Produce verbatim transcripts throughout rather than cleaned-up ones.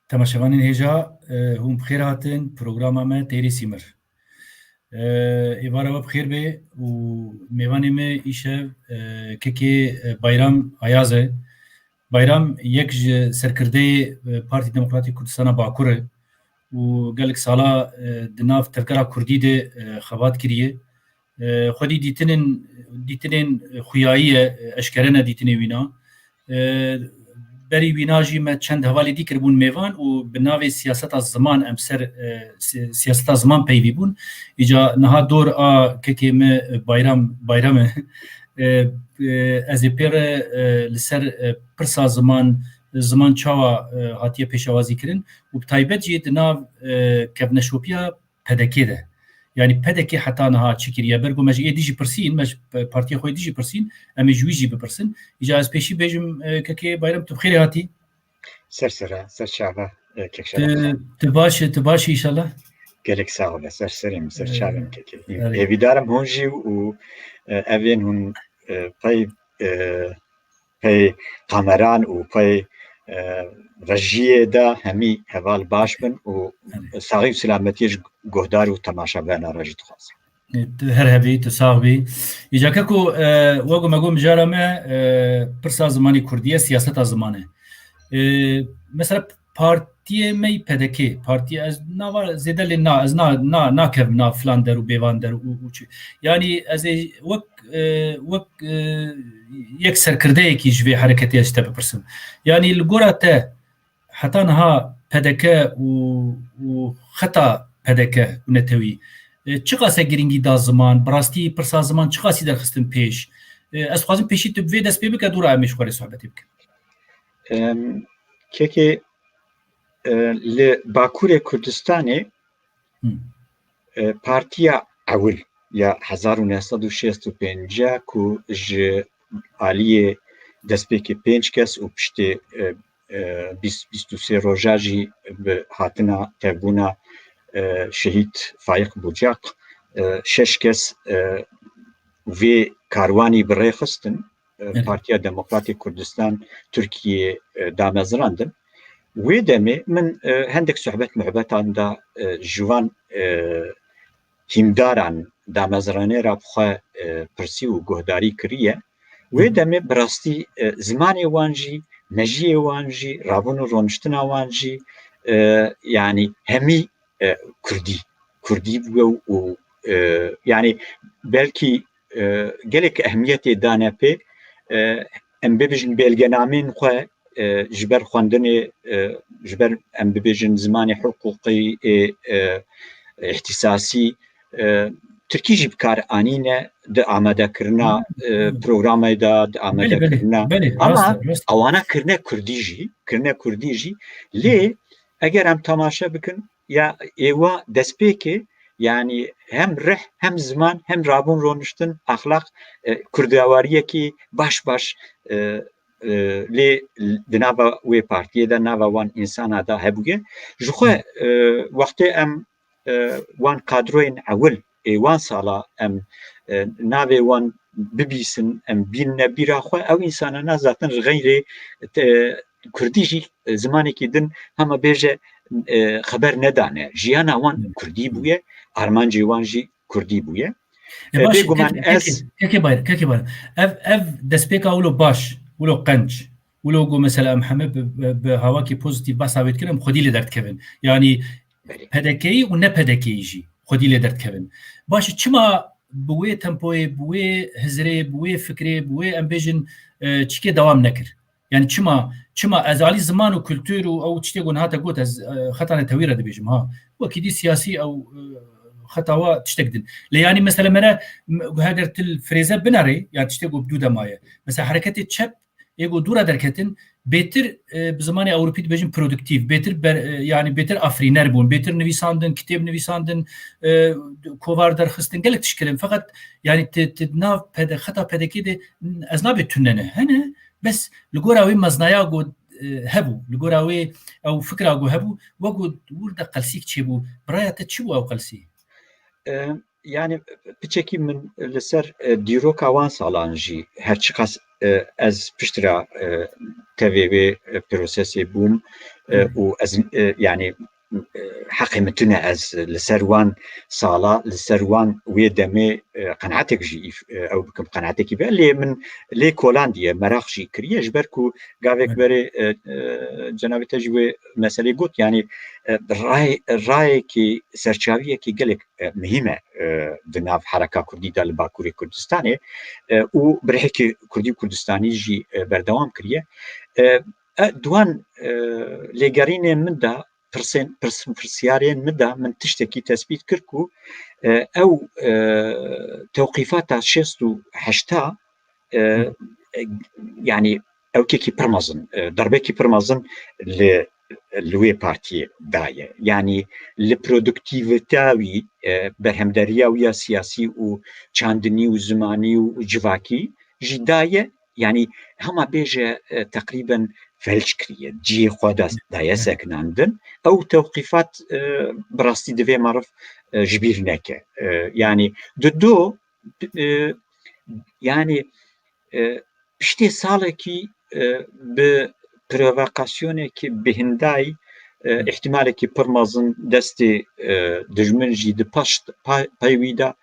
Temaşevanên hêja, e, hûn bi xêr hatin programa me Têrê Sîmir. E, êvara we bi xêr bê û mêvanê me îşev, e, kekê, e, Bayram Ayaz e. Bayram yek ji serkirdeyê, e, Partî Demokratîk Kurdistana Bakur e û gelek sala, e, di nav tevgera Kurdî de, e, xebat kiriye. E, xwedî dîtinên, dîtinên xuyayî ye, e, eşkere ne dîtinê wîna. E, berî wîna jî me çend hevalê dî kiribûn mêvan û bi navê siyaseta ziman em ser, e, si-, siyaseta ziman peyvî bûn. Îca niha dor a kekê me, e, Bayram, Bayram e. E, e, ez ê pê re, e, li ser, e, pirsa ziman, ziman çawa, e, hatiye pêşewazî kirin û bi taybet jî di nav, e, kevneşopiya P D K de. Yanî P D K heta niha çi kiriye? Ber ku me ji ê dî jî pirsîn, me ji partiya xwe dî jî pirsîn, em ê ji wî jî bipirsin. Îca ez pêşî bêjim, e, kekê Bayram, tu bi xêrê hatî. Ser sere, ser çava, e, kek Şeref. Tu, tu baş, tu baş î inşallah? Gelek sağ ol, ser serê min, ser çavê min kekê. Hêvîdar im hûn jî û, e, evên hûn, e, pey, e, pey kameran û pey, e, rejiyê de hemî heval baş bin û saxî û selametiyê ji guhdar û temaşevanê re jî dixwazim. E, tu her hebî, tu sax bî. Îca keko, e, wek ku me got, mijara me, e, pirsa zimanê kurdî ye, siyaseta zimanê. E, mesela partiyê me yî P D K, partiya ez nava zêde lê na, ez na, na, nakevim na filan der û bêvan der û, û çi. Yanî ez ê wek, e, wek, e, yek serkirdeyekî ji vê hereketê ez ji te bipirsim. Yanî li gora te heta niha P D K û, û xeta P D K û netewî, e, çiqas e girîngî da ziman, bi rastî pirsa ziman çiqasî derxistin pêş? E, ez dixwazim pêşî tu bi vê dest pê bike, dûra em ê ji xwe re sohbetê bikin. Em, kekê, e, li Bakurê Kurdistanê, Hı. e, partiya ewil ya hezar û neh sed û şêst û pênc ku ji aliyê destpêkê pênc kes û piştê, e, e, bîst, bîst û sê roja jî bi hatina tevbûna, e, şehîd Faîq Bucak, e, şeş kes, e, vê karwanî bi rê xistin, e, Evet. Partiya Demokratîk Kurdistan Tirkiyê, e, damezrandin. Wê demê min, e, hendek sohbet muhbetan da, e, ji wan, e, hîmdaran damezranê re bi xwe, e, pirsî û guhdarî kiriye. Wê Hı. demê bi rastî, e, zimanê wan jî, mejiyê wan jî, rabûn û roniştina wan jî, e, yanî hemî, e, kurdî, kurdî bûye û, e, yanî belkî, e, gelek ehmiyetê dane pê, e, em bibêjin belgenamên xwe, e, ji ber xwendinê, e, ji ber em bibêjin zimanê hiqûqî ê, e, îhtîsasî, e, tirkî jî bi kar anîne di amadekirina, Hmm, e, hmm. programê de, di Belê, belê, amadekirina. belê, Ama rast e, rast e. ewana kirine kurdî jî, kirine kurdî jî. Lê Hmm. eger em temaşe bikin, ya êwa destpêkê, yanî hem rih, hem ziman, hem rabûn roniştin, exlaq, e, kurdawariyekî baş baş, e, e, lê di nava wê partiyê de, nava wan însana de hebûye. Ji xwe, Hı. e, wextê em, e, wan kadroyên ewil ê wan sala em, e, navê wan bibîsin, em bînine bîra xwe, ew însanana zaten ji xeyrê te-, kurdî jî, e, zimanekî din hema bêje, e, xeber nedane. Jiyana wan Hı. kurdî bûye, armancê wan jî kurdî bûye. E, E, baş, bêguman kekê, ez kekê, kekê Bayram, kekê Bayram. Ev, ev destpêka wilo baş, wilo qenc, wilo ku mesela em heme bi, bi, bi hawakî pozîtîf behsa wê dikin, em xwedî lê derdikevin. Yanî Belê. P D K'yî û ne P D K'yî jî xwedî lê derdikevin. Baş, çima bi wê tempoyê, bi wê hizrê, bi wê fikrê, bi wê em bêjin, e, çikê dewam nekir? Yani çima, çima ez alî ziman û kultur û ew tiştê ku niha te got, ez, e, xeta netewî re dibêjim, ha. Wekî dî siyasî ew, e, xeta wa tiştek din. Lê yani mesela mere, m-, heger til frêze binerê, ya tiştê ku bi dû de maye. Mesela hereketê çep, ê ku dû re derketin, bêtir, e, bi zimanê Ewropî dibêjin produktîf, bêtir ber-, e, yani bêtir afirîner bûn, bêtir nivîsandin, kitêb nivîsandin, e, kovar derxistin, gelek tişt kirin. Feqet yani ti, ti nav P D, xeta P D K'ê de ez nabê tune ne. Hene, Bes li gora wê meznaya ku, e, hebû, li gora wê ew fikra ku hebû, wek ku wir de qelsîk çêbû, bi raya te çi bû ew qelsî? E, yani piçekî min li ser, e, dîroka wan salan jî her çiqas, e, ez piştre, e, tevê wê, e, prosesê bûm, e, û ez, e, yani, e, heqê min tune ez li ser wan sala, li ser wan wê demê, e, qenatek jî îf-, e, ew bikim, qenatekî be. Lê min lê kolandiye, meraq jî kiriye, ji ber ku gavek berê, e, e, cenabê te jî wê meselê got, yani, e, ray-, rayekî, serçaviyekî gelek, e, muhîm e, e, di nav hereka kurdî de li Bakurê Kurdistanê, e, û bi rihekî kurdî û kurdistanî jî, e, berdewam kiriye. E, e, di wan, e, lêgerînên min de, pirsên, pirs-, pirsiyarên min de min tiştekî tespît kir ku, e, ew, e, tewqîfata şêst û heşta, e, e, yani ewkekî pir mezin, e, derbekî pir mezin li, li wê partiyê daye. Yani li produktîvita wî, e, berhemderiya wî ya siyasî û çandinî û zimanî û civakî jî daye. Yani hema bêje, e, teqrîben felç kiriye. Cihê xwe da, daye sekinandin. Ew tewqîfat, e, bi rastî divê meriv, e, ji bîr neke. E, yani di do, e, yani, e, piştê salekî, e, bi provokasyonekî bihindayî, e, ihtimalekî pir mezin destê, e, dijmin jî di paş, pa-, pey wî de,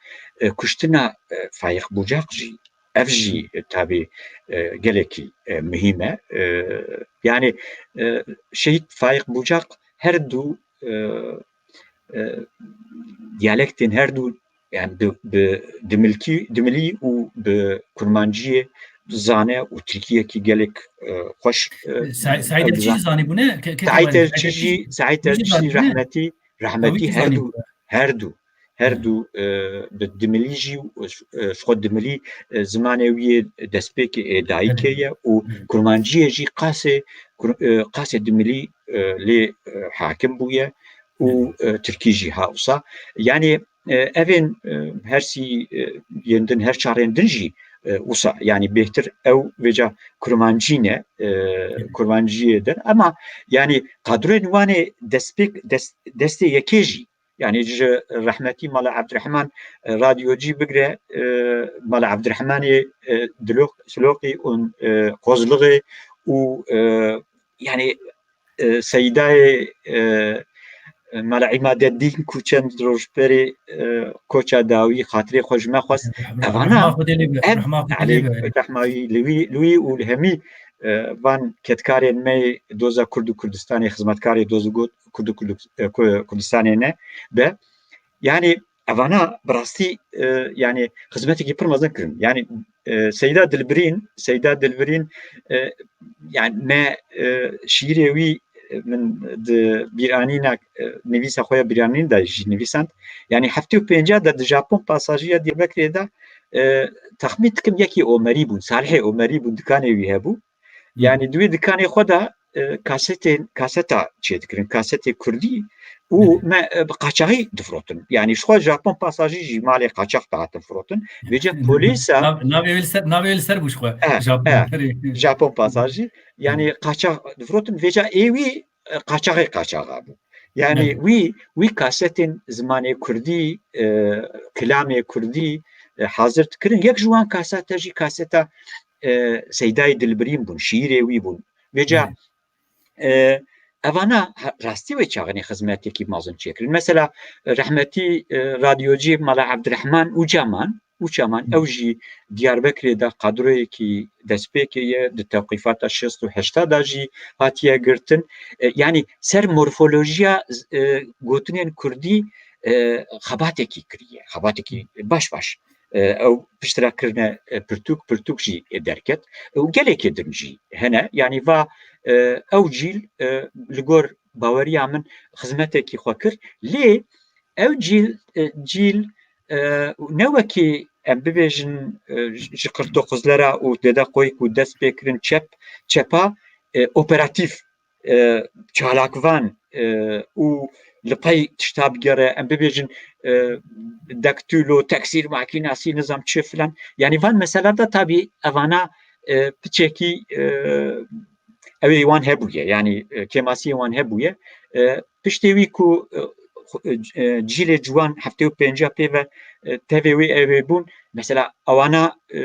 e, kuştina, e, Faîq Bucak jî, ev jî, e, tabî, e, gelekî, e, muhîm e. E, yani, e, Şehîd Faîq Bucak her du, e, e, diyalektên her du, yani bi, bi dimilkî, dimilî û bi kurmanciyê zane û tirkiyekî gelek, e, xweş, e, Sa-, Saîd ew Erçî zan-, jî zanîbûne? Ke-, ke-, Saîd Erçî jî, Saîd Erçî jî zanîbûne? Rahmetî, rahmetî her du, her du, her du, e, bi dimilî jî, e, ji xwe dimilî, e, zimanê wî yê destpêkê ê dayikê ye û kurmanciyê jî qasê, kur-, e, qasê dimilî, e, lê, e, hakim bûye û, e, tirkî jî ha wisa. Yani, e, evên, e, her sî, e, yên din, her çarên din jî, e, wisa. Yani bêhtir ew vêca kurmancî ne, e, kurmanciyê din. Ema yani kadroyên wan ê destpêk, dest-, destê yekê jî, yani ji rehmetî Mala Evdirehman, e, Radyocî bigre, e, Mala Evdirehmanê, e, Dilok-, Siloqî û, e, Kozlixê û, e, yani, e, Seydayê, e, Mala Îmadeddîn ku çend roj berê, e, koça dawî, xatirê xwe ji me xwest. Rehma, evana, rehma Xwedê lê be, ev, rehma Xwedê lê be. Rehma wî li wî, li wî û li hemî, e, van kedkarên me yê doza Kurd û Kurdistanê, xizmetkarê doz û got, Kurd û Kurd-, e, Ku-, Kurdistanê ne be. Yani evana bi rastî, e, yani xizmetekî pir mezin kirin. Yani, e, Seyda Dilbirîn, Seyda Dilbirîn, e, yani me, e, şîîrê wî, e, min di bîranîna, e, nivîsa xwe ya bîranîn de jî nivîsand. Yani heftê û pênca de di Japon Pasajî ya Diyarbekirê de, e, texmîn dikim yekî Omerî bûn, Salihê Omerî bûn, dikanê wî hebû. Yani di wê dikanê xwe de, e, kasetên, kaseta çêdikirin, kasetê kurdî û me, e, bi qaçaxî difirotin. Yani ji xwe Japon Pasajî jî malê qaçax dihatin firotin. Vêca polîsa Nav-, navê wê li ser, navê wê li ser bû ji xwe. Eh, Japon, eh, Japon Pasajî. Yani qaçax difirotin. Vêca ê wî, e, qaçaxê qaçaxa bû. Yani wî, wî kasetên zimanê kurdî, e, kilamê kurdî, e, hazir dikirin. Yek ji wan kasete jî kaseta, e, Seydayê Dilbirîn bûn, şîîrê wî bûn. Vêca, e, evana ha-, rastî wê çaxinê xizmetekî mezin çêkirin. Mesela, e, rehmetî, e, radyocî Mala Evdirehman Ucaman, Ucaman, ew jî Diyarbekirê de kadroyekî destpêkê ye, di tewqîfata şêst û heşta de jî hatiye girtin. E, yani ser morfolojiya, e, gotinên kurdî, e, xebatekî kiriye, xebatekî baş baş. E, ew piştre kirine, e, pirtûk, pirtûk jî, e, derket. E, û gelekê din jî hene. Yani va, e, ew cîl, e, li gor baweriya min xizmetekî xwe kir. Lê ew cîl, e, cîl, e, ne wekî em bibêjin, e, ji, ji Qirtoqizlera û Dede Qoyî ku dest pê kirin çep, çepa, e, operatîf, e, çalakvan, e, û li pey tişta bigere, em bibêjin, e, dektilo, teksîr makînasî, nizam çi filan. Yani van meselada tabî evana, e, piçekî, e, ew ê wan hebûye, yani, e, kêmasiyê wan hebûye. E, piştê wî ku, e, xu-, e, cîlê ciwan heftê û pênca pê ve, e, tevê wê ew ê bûn, mesela ewana, e,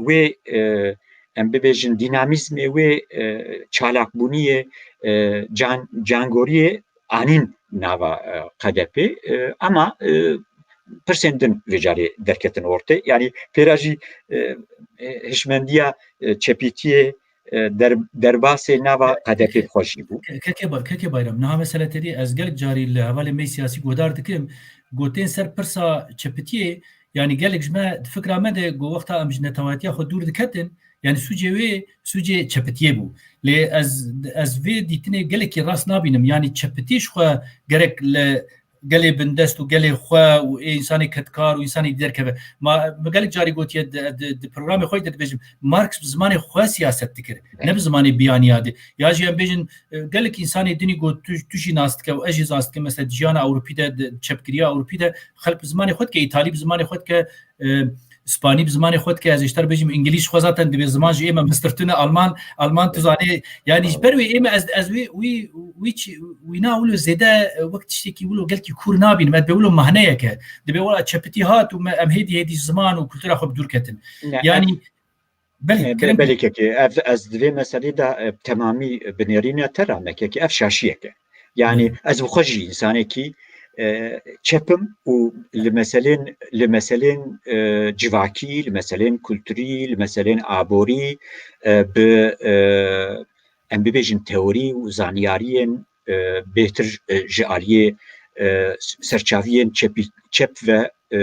wê, e, em bibêjin, dînamîzmê wê, e, çalakbûniyê, e, can-, cangoriyê anîn nava, e, K D P, e, ama, e, pirsên din vê carê derketin ortê. Yanî pêra jî, e, e, hişmendiya, e, çepîtiyê, e, der-, derbasê nava K D P bi xwe jî bû. Ke-, kekê Ba-, kekê Bayram, niha mesela tedî ez gelek carî li hevalê me siyasî guhdar dikim, gotên ser pirsa çepitiyê, yanî gelek ji me, di fikra me de, got, wexta em ji netewatiya xwe dûr diketin, yanî sûcê wê, sûcê çepitiyê bû. Lê ez, ez vê dîtinê gelekî rast nabînim. Yanî çepitî ji xwe gerek li gelê bindest û gelê xwe û ê însanê kedkar û însanê dî derkeve. Ma, me gelek carî gotiye, di, di, di programê xwe de dibêjim, Marx bi zimanê xwe siyaset dikir, ne bi zimanê biyaniya dî. Ya jî em bêjin, e, gelek însanê dinî got, tu, tu jî nas dike û ez jî nas dikim, mesela di jiyana Ewropî de, di çepgiriya Ewropî de xelk bi zimanê xwe dike, îtalî bi zimanê xwe dike, e, Spanî bi zimanê xwe dike, ez ji te re bêjim, îngilîz, xwe zaten divê ziman ji ême mistirtune, Alman, Alman tu zanê, yanî ji ber wê ême ez, ez wî, wî, wî çi-, wîna wilo zêde, e, wek tiştekî wilo gelkî kûr nabînim, ez dibê wilo mahneyeke, dibê wela çepitî hat û me, em hêdî hêdî ziman û kultura xwe bi dûr ketin. Ne, Yanî, ev, belê, e, be-, kerem belê kekê, ev, ez di vê meselê de, e, temamî binêrîne te re me kekê, ev şaşiyek e. Yanî, Hı. ez bi xwe jî însanekî, e, çep im û li meselên, li meselên, e, civakî, li meselên kulturî, li meselên aborî, e, bi, e, em bibêjin teorî û zanyariyên, e, bêhtir, e, ji aliyê, e, serçaviyên çepî-, çep ve, e,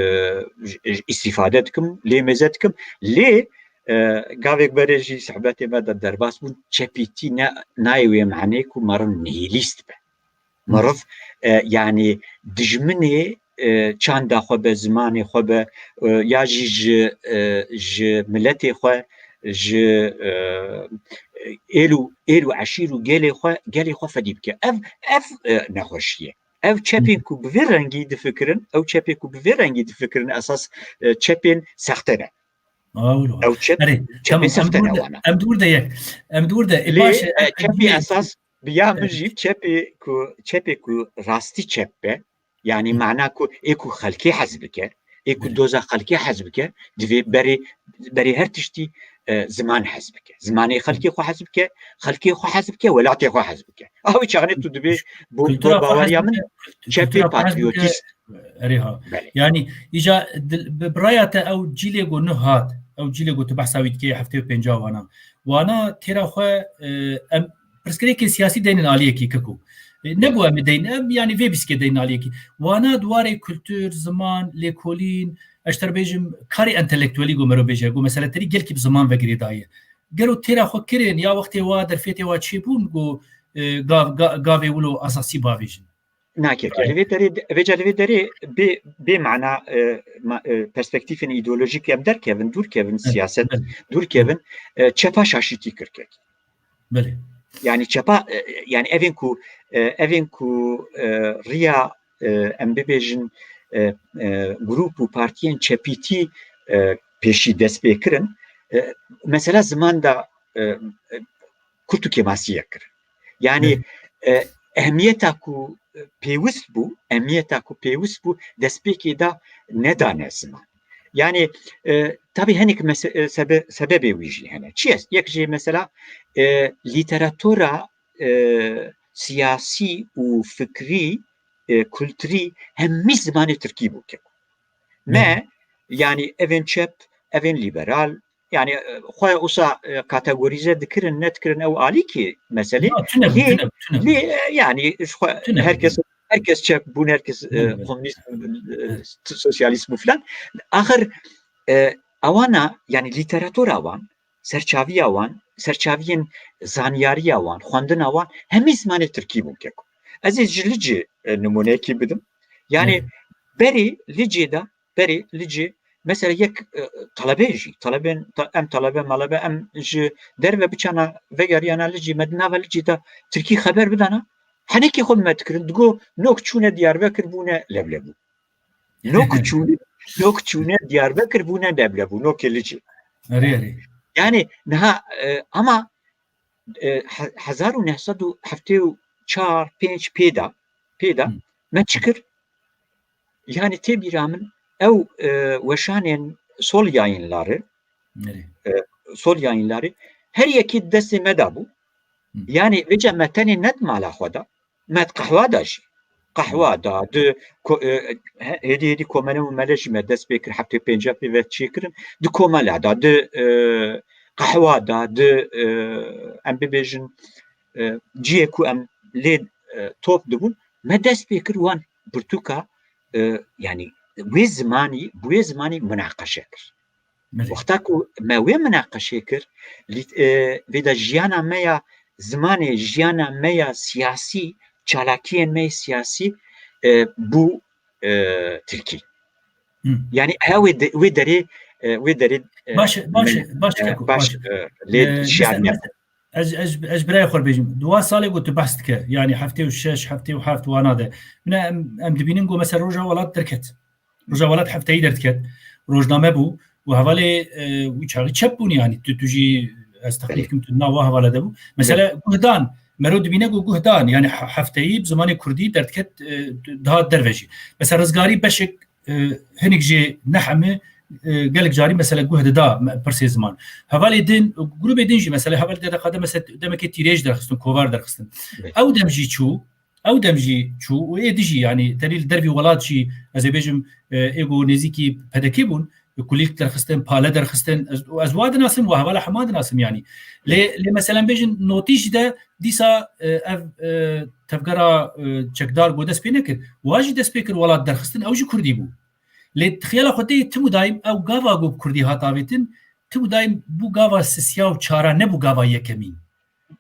j-, j-, îstîfade dikim, lê mêze dikim. Lê, e, gavek berê jî sohbetê me de derbas bûn, çepîtî ne, nayê wê manê ku meriv nihîlîst be. Meriv, e, yanî dijminê, e, çanda xwe be, zimanê xwe be, e, ya jî ji, e, ji miletê xwe, ji, e, êl û, êl û eşîr û gelê xwe, gelê xwe fedî bike. Ev, ev, e, nexweşî ye. Ev çepên ku bi vê rengî difikirin, ew çepê ku bi vê rengî difikirin esas, e, çepên sexte ne. Ew çep, Erê, çepê tamam, em sexte dûr ne de, wana. Em dûr de yek. Em dûr de, e, Lê, paş, e, e, çepê esas bi ya min jî çepê ku, çepê ku rastî çep be, yanî mana ku ê ku xelkê hez bike, ê ku Belê. doza xelkê hez bike, divê berê, berê her tiştî, e, ziman hez bike. Zimanê xelkê xwe hez bike, xelkê xwe hez bike, welatê xwe hez bike. Aha wî çaxê tu dibê bo, bo Kultura xwe hez baweriya min bike, kult-, çepê kultura xwe hez bike. patriyotîst. Erê ha. Belê. Yanî, îca dil-, bi, bi raya te ew cîlê ku nuh hat, ew cîlê ku tu behsa wî dikê heftê û pênca wana. Wana têra xwe, e, em pirsgirêkên siyasî deynin aliyekî keko. E, ne Evet. ku em ê deyn, em, yanî vê bîskê deynin aliyekî. Wana di warê kultur, ziman, lêkolîn, ez ji te re bêjim, karê entelektuelî ku mero bêje, ku mesele terî gelkî bi ziman ve girêdayî ye. Gero têra xwe kirin, ya wextê wa, derfetê wa çêbûn, ku, e, gav-, ga-, gavê wilo esasî bavêjin. Nakeke. Li vê derê, vêca li vê derê bê, bê mana, e, ma-, e, perspektîfên îdeolojîk em derkevin, dûr kevin, Evet, siyaset evet. dûr kevin, e, çepa şaşîtî kir kek. Belê. Yani çepa, e, yani evên ku, e, evên ku, e, riya, e, em bibêjin, e, e, grûp û partiyên çepîtî, e, pêşî dest pê kirin, e, mesela ziman da, e, e, kurt û kêmasiyek kirin. Yani, Evet. e, ehmiyeta ku pêwist bû, ehmiyeta ku pêwist bû, destpêkê da nedane ziman. Yani, e, tabii hinek mese-, e, sebe-, sebebê wî jî hene. Çi ye? Yek jê mesela, e, lîteratura, e, siyasî û fikrî, e, kulturî hemî zimanê tirkî bû keko. Me, Evet. yani evên çep, evên lîberal, yani, e, xwe usa, e, kategorîze dikirin, nedikirin, ew alîkî meselê. Na, tune bû, Lê, tune bû, tune bû. lê, e, yani, ji xwe Tune bû, herkes, tune bû. herkes çep bûn, herkes, e, Belê, belê. komünîst, e, Evet. t-, sosyalîst bû filan. Axir, e, ewana, yani lîteratura wan, serçaviya wan, serçaviyên zanyariya wan, xwendina wan, hemî zimanê tirkî bûn keko. Ez ê ji Licê, e, nimûneyekî bidim. Yani, Evet. berê Licê de, berê Licê, mesela yek, e, talebe jî, talebên, ta-, em talebe, malebe, em ji derve biçana vegeriyana Licê, me di nava Licê de tirkî xeber bidana, henekê xwe bi me dikirin, digo, nok çûne Diyarbekir bûne leblebû. Nok çûne, nok çûne Diyarbekir bûne leblebû, nokê Licê. Erê, erê. Yani niha, e, ama, e, he-, hezar û neh sed û heftê û çar pênc pê de, pê de Hı. me çi kir? Yani tê bîra min ew, e, weşanên sol yayınları, Nerê? e, sol yayınları, her yekî destê me de bû. Hı. Yani vêca me tenê ne di mala xwe de, me di qehwa de jî. Qehwa da, di ko-, e, he-, hêdî hêdî komele û mele jî me dest pê kir, heftê pênca pê ve çêkirin. Di komela da, di, e, qehwa da, di, e, em bibêjin, e, cihê ku em lê, e, top dibûn, me dest pê kir wan pirtûka, e, yani wê zimanî, bi wê zimanî munaqeşe kir. Belê. Wexta ku me wê munaqeşê kir, lît-, e, vê de jiyana me ya zimanê, jiyana me ya siyasî, çalakiyên me yê siyasî, e, bû, e, tirkî. Hı. Yani ew wê de-, wê derê, e, wê derê, e, Baş e, baş e, baş e, keko, baş, baş e. e, lê E, şiar mesela, nebû. Ez, ez, ez birayê xwe bêjim. Di wan salê ku tu behs dike, yani heftê û şeş, heftê û heft wana de. Bine em, em dibînin ku mesela Roja Welat derket. Roja Welat hefteyî derdiket. Rojname bû. Û hevalê, e, wî çaxî çep bûn yani. Tu, tu jî ez teqlîd Belê. dikim tu nav wa hevala de bû. Mesela Belê. guhdan. Mero dibîne ku guhdan. Yani he-, hefteyî bi zimanê kurdî derdiket, e, dihat derve jî. Mesela Rizgarî beşek e, hinek jê ne hemî, e, gelek carî mesela guh dida me-, pirsê ziman. Hevalê din, grûbê din jî mesela hevalê D D K D mesela demekê tîrêj derxistin, kovar derxistin. Evet. Ew dem jî çû, ew dem jî çû û ê dijî yani tenê li dervî welat jî ez ê bêjim, e, ê ku nêzîkî P D K bûn, kulîlk derxistin, pale derxistin. Ez, ez wa dinasim, wa hevala hema dinasim yani. Lê, Evet. lê mesela bêjin notî jî de dîsa, e, ev, e, tevgera, e, çekdar ku dest pê nekir, wa jî dest pê kir welat derxistin, ew jî kurdî bû. Lê xiyala xwe tê tim û daîm ew gava ku bi kurdî hat avêtin, tim û daîm bû gava sisiya û çara, nebû gava yekemîn.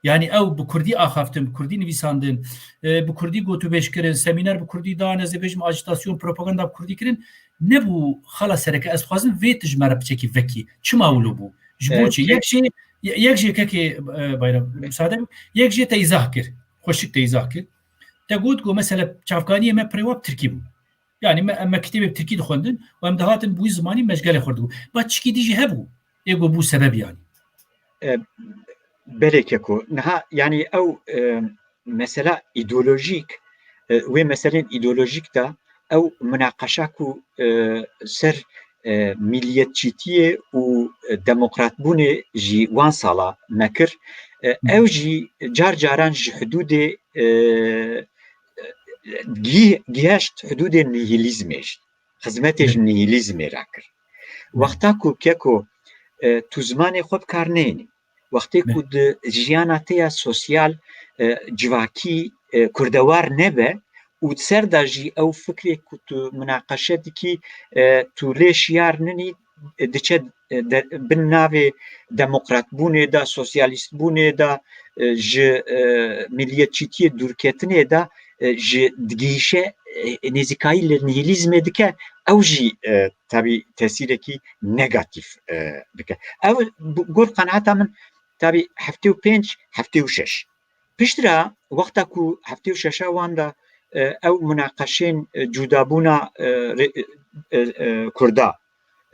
Yani ew bi kurdî axaftin, bi kurdî nivîsandin, e, bi kurdî gotûbêj kirin, semîner bi kurdî dan, ez ê bêjim ajitasyon, propaganda bi kurdî kirin, nebû xala sereke. Ez dixwazim vê tu ji me re piçekî vekî. Çima wilo bû? Ji bo E, çi? Yek jê, ye-, yek jê kekê, e, Bayram, müsaade bû. Yek jê te îzah kir. Xweşik te îzah kir. Te got ku mesela çavkaniyê me pirê wa bi tirkî bû. Yani me, em mektebê bi tirkî dixwendin û em dihatin bi wî zimanî me ji gelê xwe re dibû. Ba çikî dî jî hebû. Ê ku bû sebeb yani. E, belê keko. Niha yani ew, e, mesela îdeolojîk, e, wê meselên îdeolojîk de ew munaqeşa ku, e, ser, e, milliyetçîtiyê û, e, demokratbûnê jî wan sala me kir. E, Hı. ew jî car caran ji hidûdê, e, gî-, giheşt hidûdê nihilîzmê jî. Xizmetê ji Hı. nihilîzmê re kir. Hı. Wexta ku keko, e, tu zimanê xwe bi kar neyênî, wextê ku Hı. di jiyana te ya sosyal, e, civakî, e, kurdewar nebe û di ser de jî ew fikrê ku tu munaqeşe dikî, e, tu lê şiyar ninî, e, diçe, e, de, bin navê demokratbûnê de, sosyalîstbûnê de, e, ji, e, milliyetçîtiyê dûrketinê de, e, ji digihîşe, e, nêzîkayî li nihilîzmê dike, ew jî, e, tabî tesîrekî negatîf, e, dike. Ew bi-, gor qenaeta min tabî heftê û pênc, heftê û şeş. Piştre wexta ku heftê û şeşa wan de, e, ew munaqeşên, e, cudabûna, e, rê-, e, e, e, Kurda,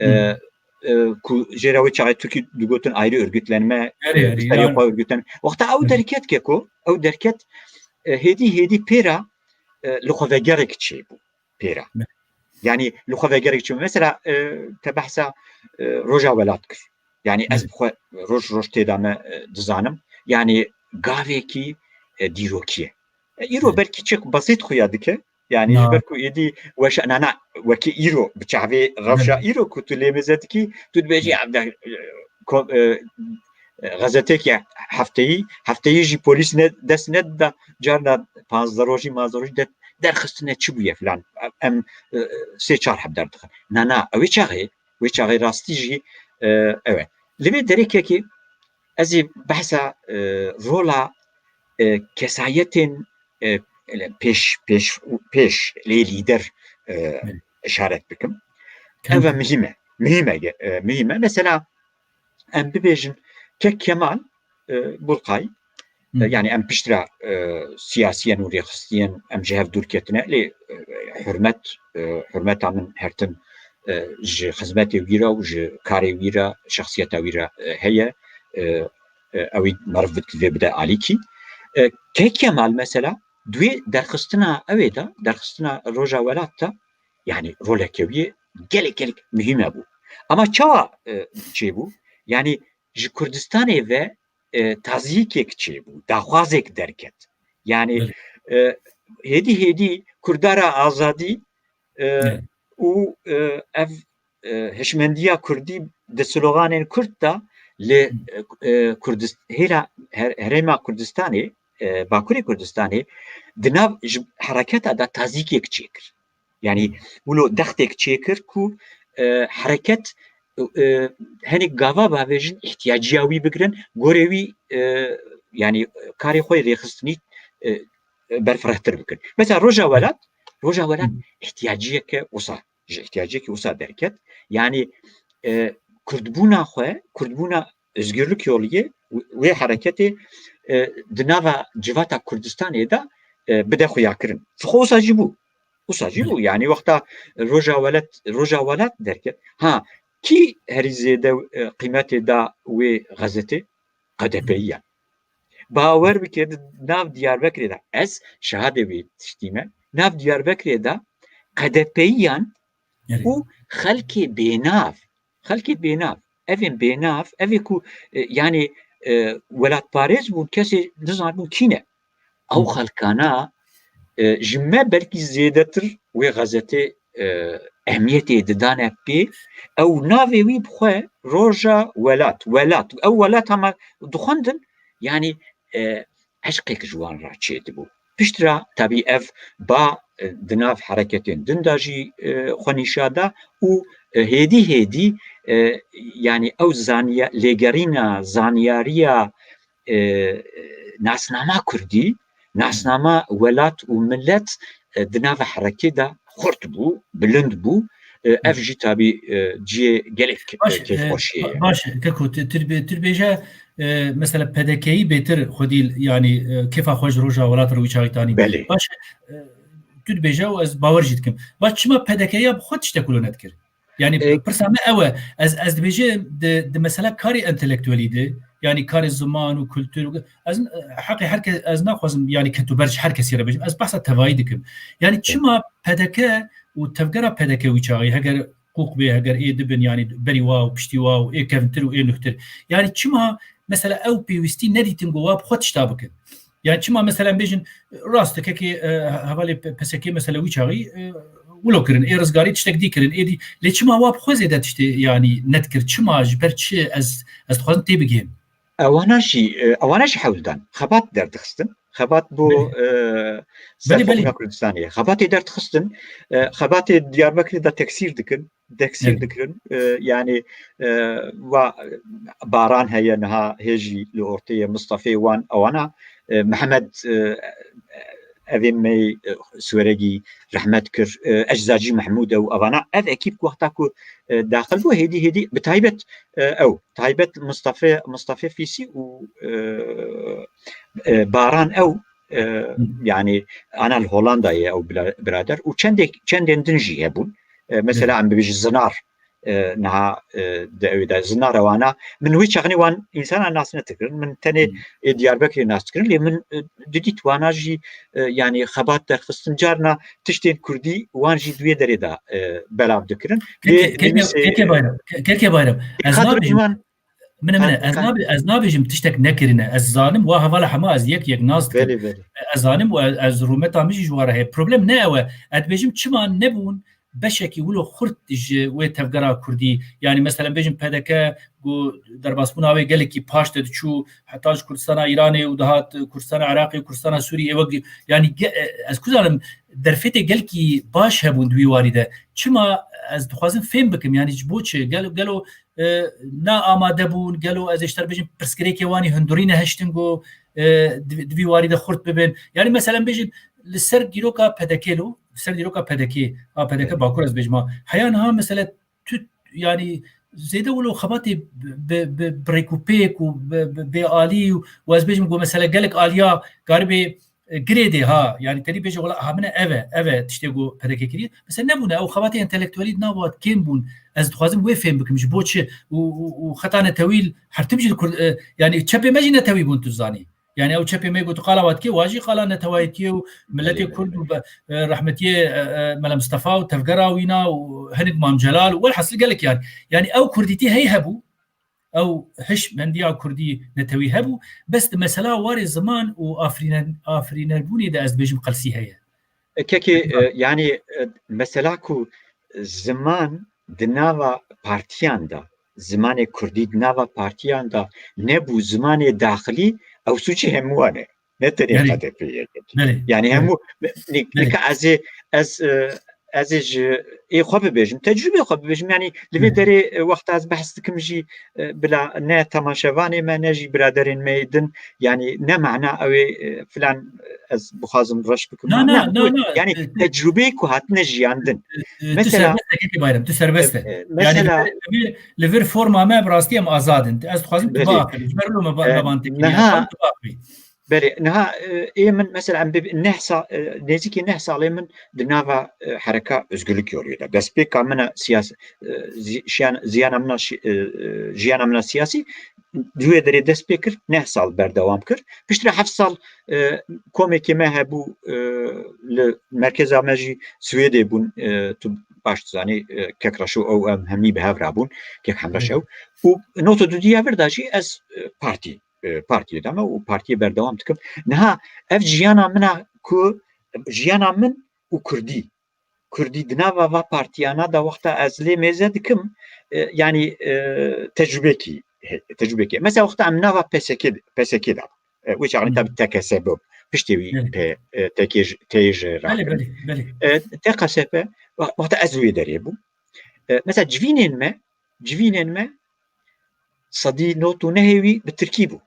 e, Hı. e, ku jê re wê çaxê Tirkî digotin ayrı örgütlenme, Erê, e, erê, bi serê yani. xwe örgütlenme. Wexta ew Hı. derket keko, ew derket, e, hêdî hêdî pê re, e, li xwe vegerek çêbû pê re. Ne. Yani li xwe vegerek çêbû. Mesela, e, te behsa, e, Roja Welat kir. Yani ez Ne. bi xwe roj roj tê de me, e, dizanim. Yani gavekî, e, dîrokî ye. E, îro Ne. belkî çik besît xuya dike. Yani Na. ji ber ku êdî weşa, na, na, wekî îro, bi çavê rewşa Ne. îro ku tu lê mêze dikî, tu dibêjî, Ne. "Evde, e, ko-, e, e, xezeteke hefteyî, hefteyî jî polîs ne, dest nedida, carna panzdeh rojî, manzdeh rojî de-, derxistine çi bûye filan. Em, e, sê çar heb derdixin." Na, na, ew ê çaxê, wê çaxê rastî jî, e, ew e. Li vê derê kekê ez ê behsa, e, rola, e, kesayetên, e, pêş, pêş, pêş lê lîder, e, Evet. işaret bikim. Ev e muhîm e. Muhîm e, e, muhîm e. Mesela em bibêjin Kek Kemal, e, Bulqay, Hı. e, yani em piştre, e, siyasiyen û rêxistiyên em ji hev dûr ketine, lê, e, hurmet, e, hurmeta min her tim, e, ji xizmetê wî re û ji karê wî re, şexsiyeta wî re, e, heye. E, e, ew ê meriv bi vê bide alîkî. E, Kek Kemal mesela, di wê derxistina ew ê de, derxistina Roja Welat de, yani roleke wî gelek, gelek muhîm e bû. Ama çawa, e, çêbû? Yani ji Kurdistanê ve e, taziyekek çêbû, daxwazek derket. Yani e, hêdî hêdî Kurdara azadî e, û e, ev e, hişmendiya Kurdî di sloganên Kurd de li e, Kurdist, hêla her, herêma Kurdistanê, e, Bakurê Kurdistanê di nav ji hereketa de tazîkek çêkir. Yani wilo dextek çêkir ku e, hereket e, hinek gava bavêjin ihtiyaciya wî bigirin, gorê wî e, yani karê xwe rêxistinî e, berfirehtir bikin. Mesela Roja Welat, Roja Welat ihtiyaciyeke wisa, ji ihtiyaciyeke wisa derket. Yani e, Kurdbûna xwe, Kurdbûna Özgürlük Yoluyê, wê hereketê e, di nava civata Kurdistanê de e, bide xuyakirin. Ji xwe wisa jî bû. Wisa jî bû. Yani wexta Roja Welat, Roja Welat derket. Ha, kî herî zêde e, qîmetê da wê xezetê? K D P'yiyan. Bawer bike di nav Diyarbekirê de, ez şahadê wê tiştî me, nav Diyarbekirê de K D P'yiyan û xelkê bênav, xelkê bênav, evên bênav, evê ku e, yani e, welatparêz bûn, kesê nizanibûn kî ne. Ew xelkana e, ji me belkî zêdetir wê xezetê e, ehmiyetê didane pê. Ew navê wî bi xwe Roja Welat, Welat. Ew Welat hema dixwendin, yani e, eşqek ji wan re çêdibû. Piştre tabî ev ba e, di nav hereketên din de jî e, xwe nîşa da û e, hêdî hêdî e, yani ew zaniya, lêgerîna zanyariya e, nasnama kurdî, nasnama welat û millet e, di nava herekê de xurt bû, bilind bû. E, ev jî tabî e, cihê gelek e, Baş, e, kêfxweşiyê ye. Baş, Keko, tu, tu, dibê-, tu dibêje, e, mesela P D K'yî bêtir xwedî, yani e, kêfa xwe ji Roja Welat re wî çaxî tanî. Belê. Baş, e, tu dibêje û ez bawer jî dikim. Baş, çima P D K'ya bi xwe tiştek wilo nedikir? Yani e, pirsa me ew e. Ez, ez dibêjim di, di mesela karê entelektuelî de, yani karê ziman û kultur û ez, e, heqê her kes, ez naxwazim yani ketuber ji her kesî re bêjim. Ez behsa tevayî dikim. Yani çima P D K û tevgera P D K wî çaxî, heger qûq bê, heger ê dibin, yani berî wa û piştî wa û ê kevintir û ê nuhtir. Yani çima mesela ew pêwîstî nedîtin ku wa bi xwe tişta bikin? Yani çima mesela em bêjin, rast e, kekê, e, hevalê P-, P S K mesela wî çaxî, e, wilo kirin, ê rizgarî tiştek dî kirin, ê dî, lê çima wa bi xwe zêde tiştê yani nedikir? Çima, ji ber çi, ez, ez dixwazim têbigihim? Ewana jî, e, ewana jî hewl dan. Xebat derdixistin. Xebat bo, Belê. e, Belê, belê. Serxwebûna Kurdistanê. Xebatê derdixistin. E, xebatê Diyarbekirê de teksîr dikin. Teksîr Evet. dikirin. E, yani e, wa Baran heye niha hê jî li ortê ye, Mistefê wan ewana. E, Mihemed, e, evê me, e, Sweregî rehmet kir. E, Eczacî Mehmûd ew evana. Ev ekîb ku wexta ku e, daxil bû, hêdî hêdî bi taybet e, ew, taybet Mistefe, Mistefe Fîsî û e, e, Baran ew e, yani ana li Hollandayê ew bila-, birader û çendek, çendên din jî hebûn. E, mesela Evet. em bibêjin Zinar, e, niha e, di ew de Zinar ewana. Min wê çaxinê wan însana nas nedikirin. Min tenê Hmm. ê Diyarbekirê nas dikirin. Lê min e, didît wana jî e, yani xebat derxistin. Carna tiştên kurdî wan jî di wê derê de e, belav dikirin. Lê Keke, keke, pêwîst e, keke Bayram, ke-, keke Bayram. Ez qadr nabêjim, wan mine, mine, ha, ez ha. nabê-, ez nabêjim tiştek nekirine. Ez zanim wa hevala hema ez yek yek nas dikim. Belê, belê. Ez zanim û ez, ez rûmeta min jî ji wa re heye. Problem ne ew e. Ez dibêjim çima nebûn beşekî wilo xurt ji wê tevgera kurdî. Yani mesela bêjim P D K ku derbasbûna wê gelekî paş de diçû, heta ji Kurdistana Îranê û dihat Kurdistana Iraqê û Kurdistana Sûriyê wek, yani ge-, ez ku zanim derfetê gelkî baş hebûn di wî warî de. Çima ez dixwazim fêm bikim, yani ji bo çi? Gelo, gelo e, ne amade bûn, gelo ez ê ji te re bêjim pirsgirêkê wan ê hundirî nehiştin ku e, di, di vî warî de xurt bibin. Yani mesela bêjin li ser dîroka P D K lo, li ser dîroka P D K, ha P D K Evet. Bakur ez bêjim ha. Heya niha mesela tu, yani zêde wilo xebatê bi, bi, bi, bi rêk û bi, bi, bê alî û, û ez bêjim ku mesela gelek aliya garibê e, girêdê ha, yani tenî bêje wela ha min e, ev e, ev e tiştê ku P D K kiriye. Mesela nebûne, ew xebatê entelektuelî di nav wat kêm bûn. Ez dixwazim wê fêm bikim, ji bo çi û, û, û xeta netewî her tim jî li Kurd, e, yani çepê me jî netewî bûn, tu zanî. Yani ew çepê me got qala wat kê, wa jî qala netewayîtiyê û miletê Belê, Kurd belê. û be-, e, rehmetiyê, e, e, Mela Mistefa û tevgera wîna û hinik Mam Celal û welhasil gelek yani. Yani ew kurdîtî hey hebû, ew hişmendiya kurdî netewî hebû. Bes di mesela warê ziman û afirîne-, afirînerbûnê de ez dibêjim qelsî heye. Kekê, e, yanî, e, mesela ku ziman di nava partiyan de, zimanê kurdî di nava partiyan de nebû zimanê daxilî, ew sûcê hemûyan e. Ne tenê Belê. H D P yek. Belê, Yanî belê. Hemû, nik-, Belê. Nika ez ê, ez, e, ez ê ji ê xwe bibêjim, tecrûbê xwe bibêjim. Yanî li vê Belê. Derê, e, wexta ez behs dikim jî, e, bila ne temaşevanê me, ne jî biraderên me yê din, yanî ne mana ew ê, e, filan, e, ez bixwazim reş bikim. Na, na, na, na, na, na, yanî e, tecrûbeyê ku hatine jiyandin. E, e, tu Mesela serbest e, Kekê Bayram, tu serbest e. E, e, Yanî mesela li vir, li vir, li vir forma me bi rastî em azad in. Ez dixwazim tu Belê. Biaxivî. Ji ber wilo me ba-, E, me ban te kiriye. niha Dixwazim tu biaxivî. Belê, niha, e, ê min mesela em bi neh sa-, e, nêzîkî neh salê min di nava, e, hereka Özgürlük Yolu de. Destpêka min a siyas-, e, zi-, jiyan-, ziyana min a şi-, e, e, jiyana min a siyasî di wê derê dest pê kir, neh sal berdewam kir. Piştre heft sal, e, komekê me hebû, e, li merkeza me jî Swêdê bûn, e, tu baş dizanî, e, kek Reşo ew em hemî bi hev rabûn, kek Hemreş ew. Û nokta dudiya vir de jî ez, e, partî, e, partiyê de me û partiyê berdewam dikim. Niha ev jiyana min a ku jiyana min û kurdî, kurdî di nava va partiyana de wexta ez lê mêze dikim, e, yanî, e, tecrûbekî, he, tecrûbekî. Mesela wexta em nava P S K, P S K de, e, wê çaxê Hı. Tabî T K S P bû. Piştê wî Belê. P, e, T K J, T J Belê, rakirin. Belê, belê. E, T K S P, we-, wexta ez wê derê bûm. E, mesela civînên me, civînên me sedî nod û nehê wî bi tirkî bû.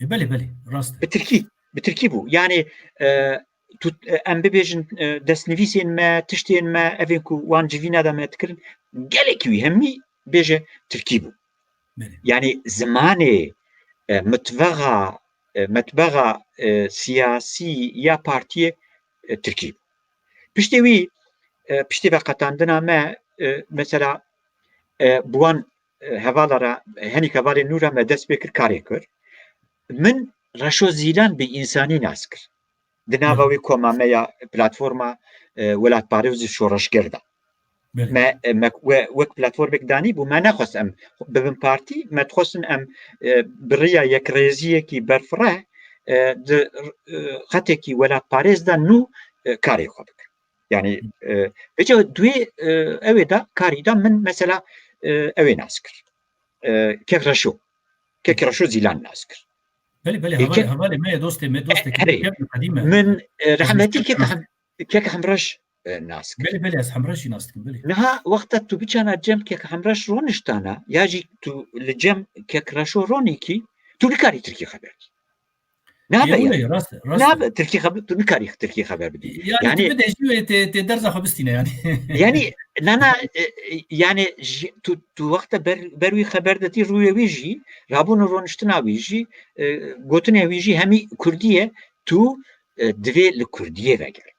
E, belê, belê, rast e. Bi tirkî, bi tirkî bû. Yanî, e, tu, e, em bibêjin, e, destnivîsên me, tiştên me, evên ku wan civîna de me dikirin, gelekî wî hemî bêje tirkî bû. Belê. Yanî zimanê, e, mitbexa, e, metbexa, e, siyasî ya partiyê, e, tirkî bû. Piştê wî, e, piştê veqetandina me, e, mesela, e, bi wan, e, hevala re, henî hevalên nû re me dest pê kir, karê kir. Min Reşo Zîlan bi însanî nas kir. Di nava Hı. wê koma me ya platforma, e, welatparêz û şoreşger de. Belê. Me, e, me, we, wek platformek danî bû, me nexwest em bibin partî, me dixwestin em, e, bi riya yekrêziyekî berfireh, e, di, e, xetekî welatparêz de nû, e, karê xwe bikin. Yanî, e, vêca duê, e, ew ê de karî de min mesela, e, ew ê nas kir. E, Kek Reşo. Kek Reşo Zîlan nas kir. Belê, belê, Ê, hevalê, ke- hevalê me ye, dostê me, dostê Erê, kevin qedîm e. Min, e, Ez rehmetî Kek Hem-, Kek Hemreş, e, nas kir. Belê, belê, ez Hemreş jî nas dikim, belê. Niha wexta tu biçana cem Kek Hemreş roniştana, ya jî tu li cem Kek Reşo ronîkî, tu nikarî tirkî xeber kî. Nabe Ê, ya. wele, rast e, rast e. Nabe tirkî xeber, tu nikarî tirkî xeber bidî. Yani, Yanî tu bide jî wê tê, tê derza xwe bistîne yani. Yani, nana, e, e, yani, ji-, tu, tu wexta ber, ber wî xeber detî rûyê wî jî, rabûn û roniştina wî jî, e, gotinê wî jî hemî kurdî ye, tu, e, divê li kurdiyê veger.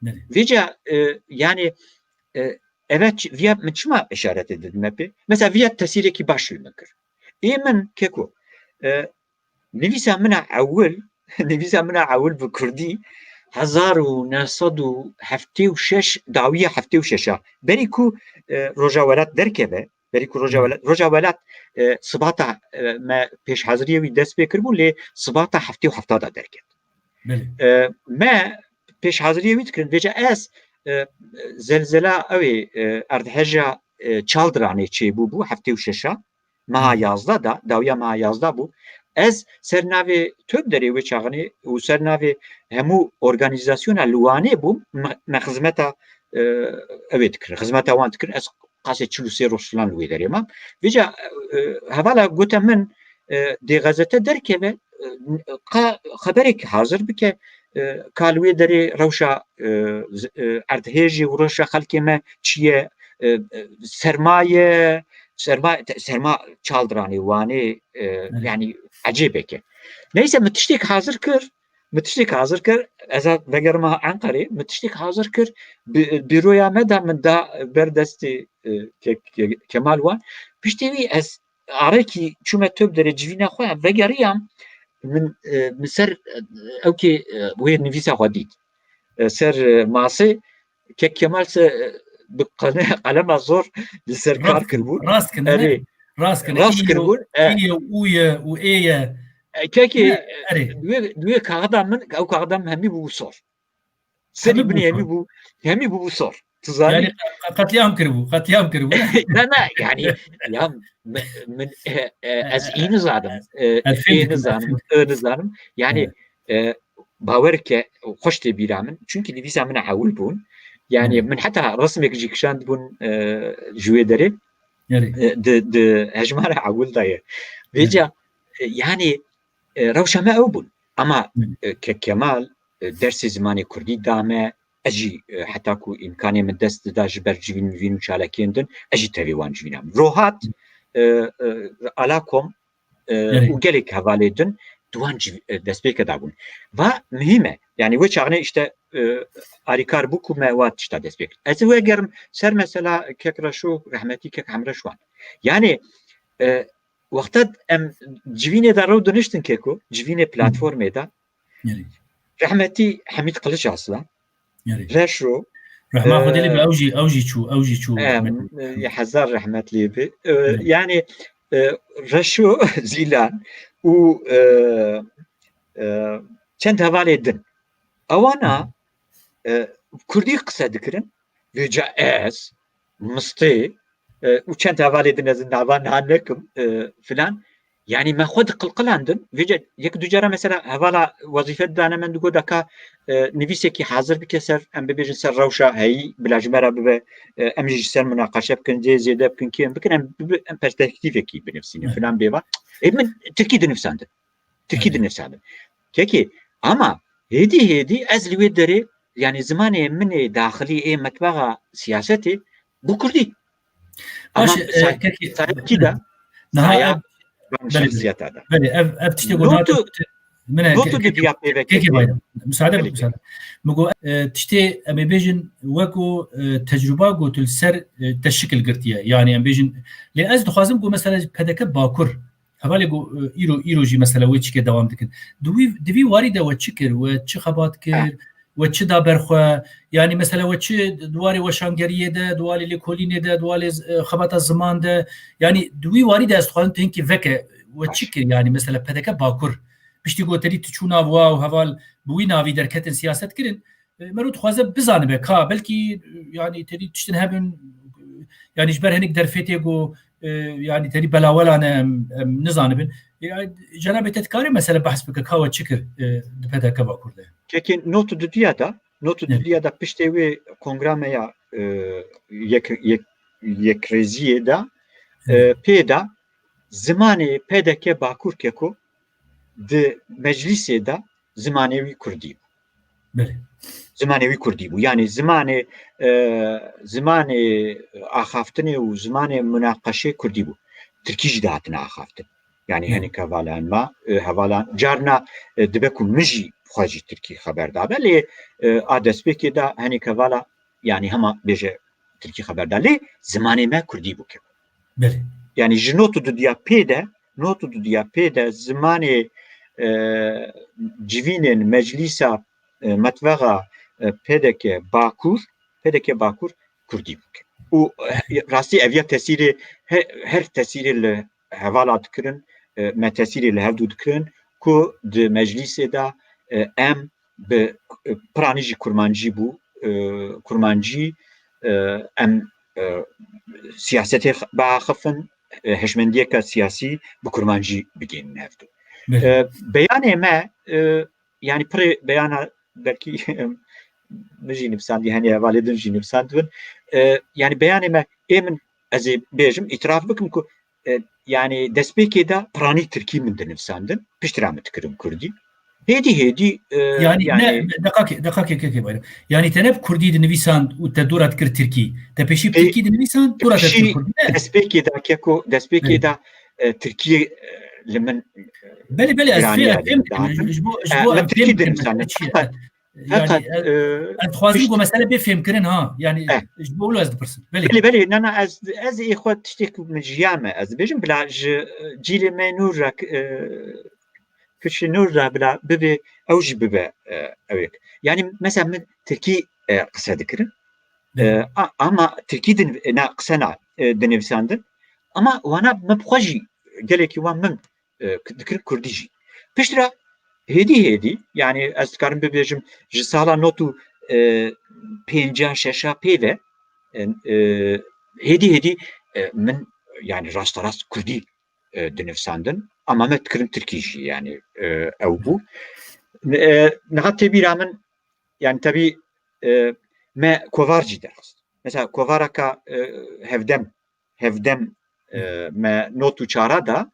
Belê. Vêca, e, yani, e, eve ç-, viya min çima işaretê didime pê? Mesela viya tesîrekî baş li min kir. Ê min keko, e, nivîsa min a ewil, nivîsa min a ewil bi kurdî hezar û neh sed û heftê û şeş, dawiya heftê û şeş a. Berî ku, e, Roja Welat derkeve, berî ku Roja Hı. Welat, Roja Welat, e, sibata, e, me pêşhaziriyê wî dest pê kiribû, lê sibata heftê û heft de derket. Belê. E, me pêşhaziriyê wî dikirin. Vêca ez, e, zelzela ew ê, e, erdheja, e, Çaldiranê çêbû bû, heftê û şeş a, meha Hı. yazdeh da, dawiya meha yazdeh bû. Ez ser navê Töbderê wê çaxinê û ser navê hemû organîzasyona li Wanê bûm, me, me xizmeta, e, ew ê dikirin, xizmeta wan dikirin. Ez qasê çil û sê roj filan li wê derê mam. Vêca, e, hevala gote min, e, dê gazete derkeve, e, ka xeberek hazir bike, e, ka li wê derê rewşa, e, z-, e, erdhêjê û rewşa xelkê me çi ye, e, e, sermaye, serma, te-, serma Çaldiranê, Wanê, e, Evet. yani ecêbeke. Neyse, min tiştek hazir kir, min tiştek hazir kir, ez a vegerima Enqerê, min tiştek hazir kir, bi-, bîroya me da, min da ber destê, e, Ke-, Ke-, Kemal Wan. Piştî wî ez arekî çûme Töbderê civîna xwe, vegeriyam, min, e, min ser, e, ewkê, e, wê nivîsa xwe dît. E, ser, e, masê, Kek Kemal se, e, bi qele-, qelema zor li ser kar Rast, kiribû. rast kin, Erê, ne? Rast kirine. Rast kiribûn. E, û ye û ê ye. E, kekê, e, erê. Duê, duê kaxida min, ew kaxida min hemî bû sor. Serî binê hemî bû, hemî bû sor. Tu zanî? Yani, qetlîam kiribû, qetlîam kiribû. Ne, ne, yani, ya, min, e, e, ez ê nizanim, e, ê nizanim, ê nizanim. Yani, e, bawer ke xweş tê bîra min. Çunkî nivîsa min ewil bûn. Yani, min heta resmêk jî kişandibûn, e, ji wê derê. E, di, di hejmara ewil de ye. Vêca, e, yani, e, rewşa me ew bûn. Ama, e, ke Kemal, e, dersê zimanê kurdî da me, ez jî, e, heta ku îmkanê min dest dida ji ber civîn mivîn û çalakiyên din, ez jî tevî wan civîna min. Rohat, e, e, ala kom, e, û gelek hevalê din di wan civ-, e, destpêke dabûn. Va muhîm e. Yani wê çaxnê işte, e, arîkar bû ku me wa tişta dest pê kir. Ez ê wê gerim ser mesela kek Reşo, rehmetî kek Hemre Şwan. Yani, e, wexta em civînê de rew diniştin keko, civînê platformê de, rehmetî Hemîd Kiliç Aslan, Reşo, Rehma Xwedê lê be, e, ew jî, ew jî çû, ew jî çû, em, rehmet. E, hezar rehmet lê be. E, yani, e, Reşo Zîlan û, e, e, çend hevalê din. Ewana, e, kurdî qise dikirin. Vêca ez, Mistê, e, û çend hevalê din ez nava niha nekim, e, filan. Yani me xwe diqilqilandin. Vêca yek du cara mesela hevala wezîfe didane min digot, deka, e, nivîsekî hazir bike ser, em bibêjin ser rewşa heyî, bila ji me re bibe, e, em jî ji ser munaqeşe bikin, cê zêde bikin, kêm bikin, em bibi-, em perspektîfekî binivîsînin, filan bêva. Ê min tirkî dinivîsandin. Tirkî dinivîsandin. Kekê, ama hêdî hêdî ez li wê derê, yani zimanê min ê daxilî ê metbexa siyasetê bû kurdî. Ama, e, sayekî de, niha saya ev, belê, şexsiyeta de. Belê, ev, ev tiştê ku niha tu, min e, notu ke-, di ke-, pêvekê kekê bayram. Müsaade, belê, müsaade. Min got, e, tiştê em ê bêjin weko, e, tecrûba ku tu li ser, e, te şikil girtiye. Yani em bêjin, lê ez dixwazim ku mesela P D K Bakur, hevalê ku, e, îro, îro jî mesela wê çikê dewam dikin. Di wî, di vî warî de we çi kir? We çi xebat kir? We çi da ber xwe? Yani mesela we çi di warê weşangeriyê de, di warê lêkolînê de, di warê z-, e, xebata ziman de, yani di wî warî de ez dixwazim tu hinkî veke, we çi kir? Yani mesela P D K Bakur, piştî ku terî tu çû nav wa û heval bi wî navî derketin siyaset kirin, e, mero dixwaze bizanibe ka belkî, e, yani terî tiştin hebin, e, yani ji ber hinek derfetê ku, e, yani terî belawela ne em, em nizanibin. E, cenabê te dikarê mesela behs bike ka we çi kir, e, di P D K Bakur de? Kekê not û dudiya de, not û dudiya de piştê wê kongra me ya, e, yek, yek, yekrêziyê de, e, pê de zimanê P D K Bakur keko di meclîsê de zimanê wî kurdî bû. Belê. Zimanê wî kurdî bû. Yani zimanê, e, zimanê axaftinê û zimanê munaqeşê kurdî bû. Tirkî jî dihatine axaftin. Yani hinek hevalan ma, e, hevalan carna, e, dibe ku min jî xwe jî tirkî xeber dabe. Lê, e, a destpêkê de hinek hevala, yani hema bêje tirkî xeber da. Lê zimanê me kurdî bû ke. Belê. Yani ji not û dudiya pê de, not û dudiya pê de zimanê, e, civînên meclîsa, e, metvexa, e, P D K Bakur, P D K Bakur kurdî bû. Û, e, rastî ev ya tesîrê, he-, her tesîrê li hevala dikirin, e, me tesîrê li hevdû dikirin ku di meclîsê de, e, em bi, e, piranî jî kurmancî bû, e, kurmancî, e, em, e, siyasetê biaxifin, e, hişmendiyeke siyasî bi kurmancî bigihînin hevdû. E, beyanê me, e, yani pirê beyana belkî min jî nivîsandî, henê hevalê din jî nivîsandibin. E, yani beyanê me ê min, ez ê bêjim, îtiraf bikim ku, e, yani destpêkê de piranî tirkî min dinivîsandin, piştre min dikirin kurdî. Hêdî hêdî, e, yani, yani ne, deqakê, deqakê, kekê Bayram. Yani te ne bi kurdî dinivîsand û te dora dikir tirkî. Te pêşî bi tirkî dinivîsand, dora te dikir kurdî, ne? Destpêkê de keko, destpêkê de, e, tirkî, e, li min, e, Belê, belê, ez fê-, ez fêm dikim. Ji bo, ji bo em fêm bikin mesele çi ye. Feqet, e, ez dixwazim ku mesele bê fêmkirin ha. Yani, eh, ji bo wilo ez dipirsim. Belê. Belê, belê, na, na, ez, ez ê xwe tiştê ku min jiya me, ez dibêjim, bila ji, e, cîlê me nû re, e, piştî nû re bila bibe, ew jî bibe, e, ewêk. Yani, mesela min tirkî, e, qise dikirin. E, a-, ama tirkî din, e, na, qise na, e, dinivîsandin. Ama wana min bi xwe jî gelekî wan min e, dikirin kurdî jî. Piştre hêdî hêdî, yani ez dikarim bibêjim ji sala not û, e, pênca şeşa pê ve, e, e, hêdî hêdî, e, min yani rasterast kurdî, e, dinivsandin, ama me dikirin tirkî jî yani, e, ew bû. E, niha tê bîra min yani tebî, e, me kovar jî derxist. Mesela kovaraka, e, hevdem hevdem, e, me not û çara da,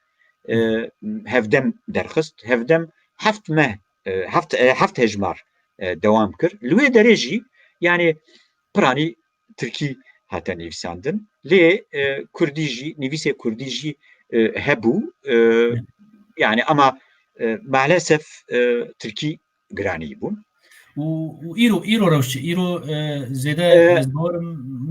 e, hevdem derxist. Hevdem heft meh, e, heft, e, heft hejmar, e, dewam kir. Li wê derê jî, yani piranî tirkî hate nivîsandin. Lê, e, kurdî jî, nivîsê kurdî jî, e, hebû. E, yani ama, e, maalesef, e, tirkî giranî bûn. Û, û îro, îro rewş çi? Îro, e, zêde, e, ez bawerim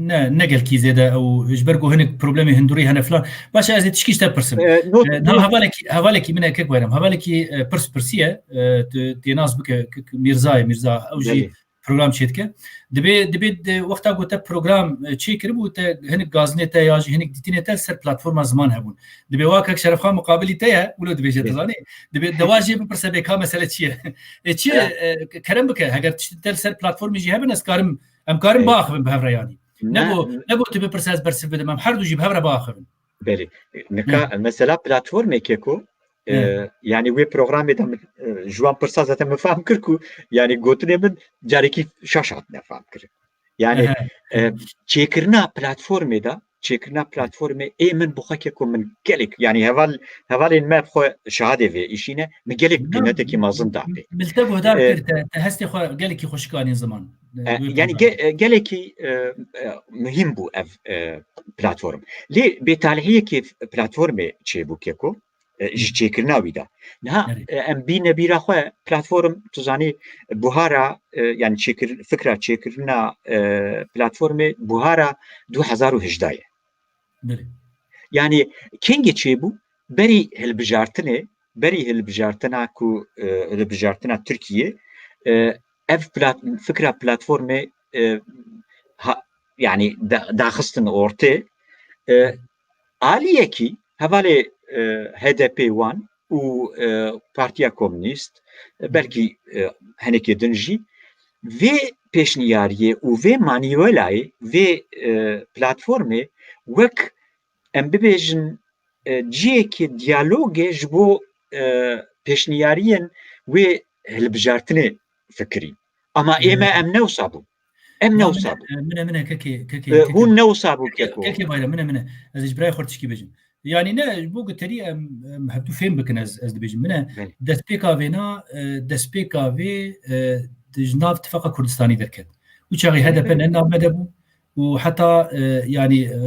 ne, ne gelkî zêde ew, ji ber ku hinek problemê hindurî hene filan. Baş e, ez ê tişkî ji te pirsim. E, not, e, na not. Hevalekî, hevalekî min e kek Bayram. Hevalekî, e, pirs pirsiye, e, tu tê nas bike, k-, k-, Mîrza ye, Mîrza. Ew jî, belê, program çêdike. Dibê, dibê de wexta ku te program, e, çêkiribû, te hinek gazinê te ya jî hinek dîtinê te ser platforma ziman hebûn. Dibê wa kek Şerefxan muqabilî te ye, wilo dibêje, tu zanî. Dibê dewa jê bipirse bê ka mesele çi ye? E, çi, e, kerem bike, heger tiştê te li ser platformê jî hebin, ez karim, em karim biaxivin bi hev re yanî. Ne bo, ne bo tu bipirse ez bersiv bidim, em her du jî bi hev re biaxivin. Belê. Nika mesela platformê keko, e, yani wê programê de min, e, ji wan pirsa zaten min fehm kir ku, yani gotinê min carekî şaş hatine fehm kirin. Yani, e, çêkirina platformê de, çêkirina platformê ê min bi xwe keko min gelek, yani heval, hevalên me bi xwe şahadê vê îşî ne, min gelek qîmetekî mezin da pê. Min te guhdar kir, te, te hestê xwe gelekî xweşik anîn ziman. E, yani ge-, e, gelekî, e, e, muhîm bû ev, e, platform. Lê bêtalihiyekê platformê çêbû keko, e, ji çêkirina wî de. Niha, e, em bîne bîra xwe platform, tu zanî, buhara, e, yani çêkir-, fikra çêkirina, e, platformê buhara du hezar û hejdeh ye. Yani kengê çêbû, berî hilbijartinê, berî hilbijartina ku, e, hilbijartina Tirkiyê, e, ev plat-, fikra platformê, e, ha, yani da-, daxistin ortê, e, aliyekî hevalê, e, H D P wan û, e, Partiya Komûnîst, e, belkî, e, henekê din jî vê pêşniyariyê û vê manîwelayê vê, e, platformê wek em bibêjin, e, cihekî diyalogê ji bo, e, pêşniyariyên wê hilbijartinê fikirî. Ama ê me em ne wisa bûn. Em ne wisa bûn. Mine, mine, kekê, kekê, e, kekê. Hûn ne wisa bûn, kekê, keko. Kekê Bayram, mine, mine. Ez ji birayê xwe tişkî bêjim. Yani ne, ji bo ku terî em, em hevdû fêm bikin ez, ez dibêjim. Mine, belê, destpêka vêna, e, destpêka vê, e, di ji nav Tifaqa Kurdistanî derket. Û çaxî, belê, H D P, belê, ne nav me de bû. Û heta, e, yani, e,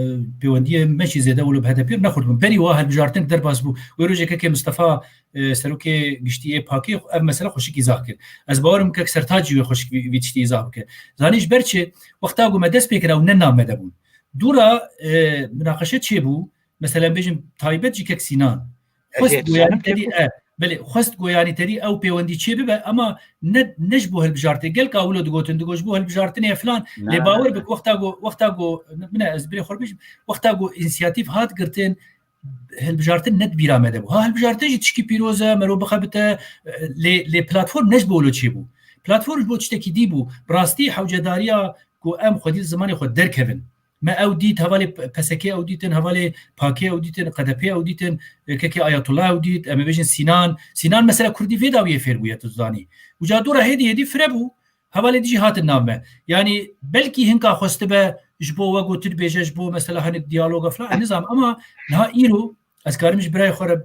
pêwendiyê me jî zêde wilo bi H D P nexurt bûn. Berî wa hilbijartin derbas bû. Wê rojê kekê Mistefa, e, serokê giştî ê pakê ev mesele xweşik îzah kir. Ez bawerim kek Sertac jî wê xweşik vî, vî tiştî îzah bike. Zanî ji ber çi? Wexta ku me dest pê kir ew ne nav me de bûn. Dûra, e, minaqeşe çêbû, mesela bêjim taybet jî kek Sînan. Xwest goyanî terî, e, belê, xwest goyanî terî ew pêwendî çê bibe, ama ne, ne ji bo hilbijartê. Gelka wilo digotin, digot ji bo hilbijartinê ye filan. Lê bawer bike, wexta go, wexta go, mine ez birê xwe bêjim, wexta go însiyatîf hat girtin, hilbijartin ne di bîra me de bû. Ha, hilbijartin jî tişkî pîroz e, mero bixebite, e, lê, lê platform ne ji bo wilo çê bû. Platform ji bo tiştekî dî bû. Bi rastî hewcedariya ku em xwedî li zimanê xwe derkevin. Me ew dît, hevalê P-, PSKê ew dîtin, hevalê pakê ew dîtin, Q D P'ê ew dîtin, e, kekê Ayatullah ew dît, em ê bêjin Sînan. Sînan mesela kurdî vê dawiyê fêr bûye, tu zanî. Uca dû re hêdî hêdî fire bû, hevalê dî jî hatin nav me. Yanî belkî hinka xwestibe ji bo we gotin bêje, ji bo mesela hinek diyaloga filan, ez nizanim, ama niha îro ez karim ji birayê xwe re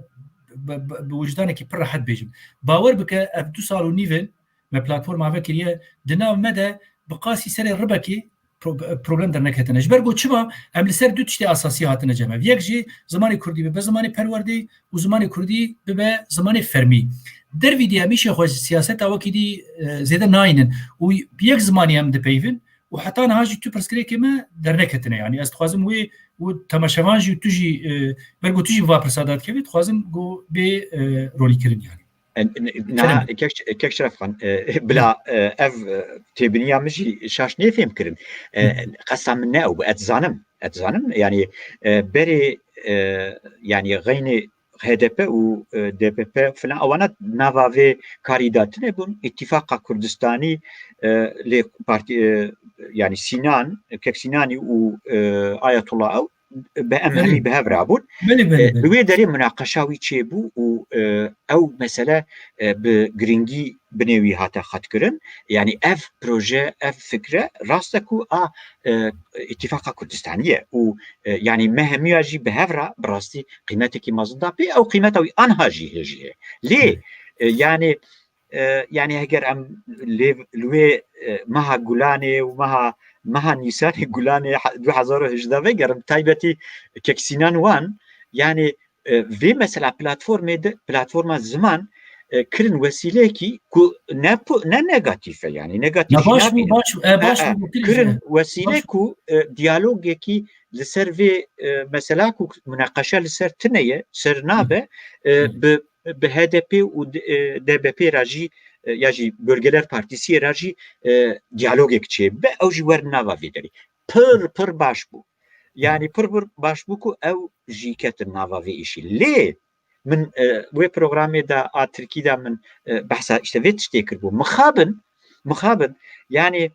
bi, bi, bi wijdanekî pir rehet bêjim. Bawer bike, ev du sal û nîv in, me platforma vekiriye, di nav me de bi qasî serê ribekê pro-, problem derneketine. Ji ber ku çima? Em li ser du tiştê esasî hatine cem hev. Yek jî zimanê kurdî bibe zimanê perwerdê û zimanê kurdî bibe zimanê fermî. Dervî dî em îşê xwe ji siyaseta wekî dî, e, zêde nayînin û yek zimanî em dipeyvin û heta niha jî tu pirsgirêkê me derneketine. Yanî ez dixwazim wê û temaşevan jî û tu jî, e, ber ku tu jî bi va pirsa de dikevî, dixwazim ku bê, e, rolîkirin yanî. E, n-, na, kek, kek Şerefxan, e, bila, e, ev, e, têbiniya min jî şaş nê fêm kirin. E, qesta min ne ew bû, ez dizanim, ez dizanim, yani, e, berê, e, yanî xeynê H D P û, e, D P P filan, ewana nava vê karî de tune bûn. Îtîfaqa Kurdistanî, e, lê partî, e, yanî Sînan, Kek Sînanî û, e, Ayetullah ew bi em Belê. hemî bi hev rabûn. Belê, belê, E, belê. Li wê derê munaqeşa wî çêbû û, e, ew mesele, e, bi giringî binê wî hate xetkirin. Yanî ev proje, ev fikre rast e ku a, e, Îtîfaqa Kurdistanî ye û, e, yanî me hemiya jî bi hev re bi rastî qîmetekî mezin da pê, ew qîmeta wî anha jî hê jî heye. Lê, Hı. e, yanî, e, yanî heger em lê li wê, e, meha Gulanê û meha, meha Nîsanê Gulanê he-, du hezar û hejdeh vegerim, taybetî Kek Sînan Wan, yanî, e, vê mesela platformê de, platforma ziman, e, kirin wesîleyekî ku ne po-, ne negatîf e, yanî negatîf Ya jî baş bû, nabînim. baş bû, e, baş E, e, bû, gotirî kirin jî. wesîle Baş. ku, e, diyalogekî li ser vê, e, mesela ku munaqeşe li ser tine ye, ser Hı. nabe, e, Hı. bi, bi H D P û d-, e, D B P re jî, e, ya jî Bölgeler Partisiye re jî, e, diyalogek çêbe, ew jî werin nava vê derê. Pir, pir baş bû. Yanî pir, pir baş bû ku ew jî ketin nava vê îşî. Lê min, e, wê programê de a Tirkî de min, e, behsa işte vê tiştê kiribû. Mixabin, mixabin, yanî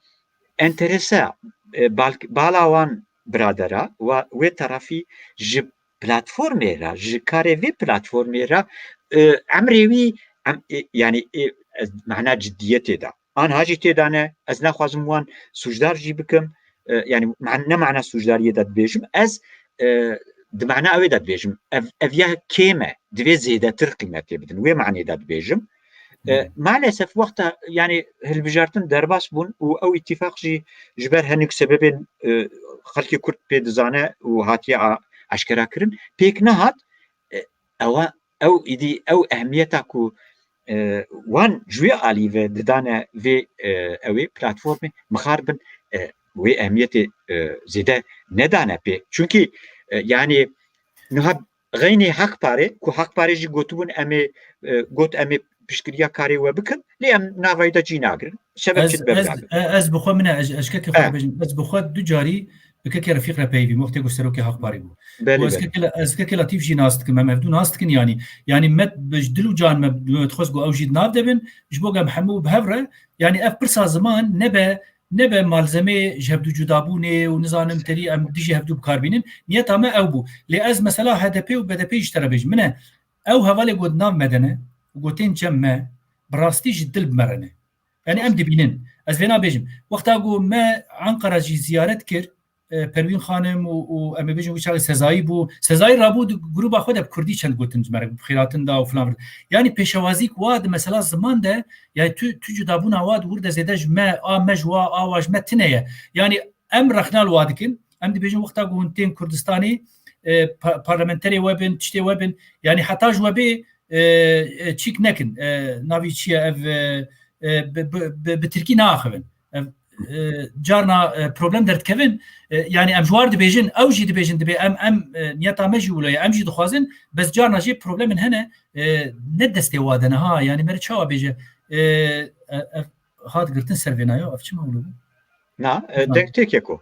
enteresa, e, bal-, bala wan biradera, wa-, wê terefî ji platformê re, ji karê vê platformê re, e, emrê wî, em, e, yanî, e, ez mana ciddiyetê de. Anha jî tê de ne, ez naxwazim wan sûcdar jî bikim. E, yanî man-, ne mana sûcdariyê de dibêjim. Ez, e, di mana ew ê de dibêjim. Ev, ev ya kêm e, divê zêdetir qîmetê bidin. Wê manê de dibêjim. E, Hı. maalesef wexta, yanî hilbijartin derbas bûn û ew îtîfaq jî ji ber hinek sebebên, e, xelkê Kurd pê dizane û hatiye a-, eşkera kirin, pêk nehat. E, ewa, ew îdî, ew ehmiyeta ku, e, wan ji wê alî ve didane vê, e, ew ê platformê, mixar bin, e, wê ehmiyetê, e, zêde nedane pê. Çunkî, e, yanî niha xeynê Haqparê, ku Haqparê jî gotibûn em ê, e, got em ê piştgiriya karê we bikin, lê em navayî de cî nagirin. Sebeb Ez, çi dibe ez, bila bin? e, ez bi xwe min e, ez, ez kekê xwe Eh. dibêjim. Ez bi xwe du carî bi kekê Refîq re peyivîm, wextê ku serokê Haqparê bû. Belê, Û ez belê. kekê La-, ez kekê Latîf jî nas dikim, em hevdû nas dikin yanî. Yanî me bi dil û can me, me dixwest ku ew jî di nav de bin, ji bo ku em hemû bi hev re, yanî ev pirsa ziman nebe, nebe malzemê ji hevdû cudabûnê û nizanim terî em dijî hevdû bi kar bînin. Niyeta me ew bû. Lê ez mesela H D P û B D P jî ji te re bêjim. Min e, ew hevalê ku di nav me de ne, û ku tên cem me, bi rastî ji dil bi me re ne. Yanî em dibînin. Ez vê nabêjim. Wexta ku me Ankara jî ziyaret kir, e, Perwîn Xanim û, û em ê bêjin wî çaxê Sezayî bû. Sezayî rabû di grûba xwe de bi kurdî çend gotin ji me re, bi xêratin da û filan. Yanî pêşewazîk wa di mesela ziman de, yanî tu, tu cudabûna wa di wir de zêde ji me, a me ji wa, a wa ji me tune ye. Yanî em rexna li wa dikin. Em dibêjin wexta ku hûn tên Kurdistanê, e, pa-, parlamenterê we bin, tiştê we bin. Yanî heta ji we bê, e, e, çîk nekin. E, navî çi ye ev, e, e, bi, bi, bi, bi tirkî naaxivin. Ev, e, carna, e, problem derdikevin. E, yanî em ji war dibêjin, ew jî dibêjin, dibê em, em, e, niyeta me jî wilo ye, em jî dixwazin, bes carna jî problemin hene, e, ne destê wa de ne ha, yanî mere çawa bêje, e, e, ev hat girtin ser vê nayo, ev çima wilo bû? Na, e, Ha. deng tê keko.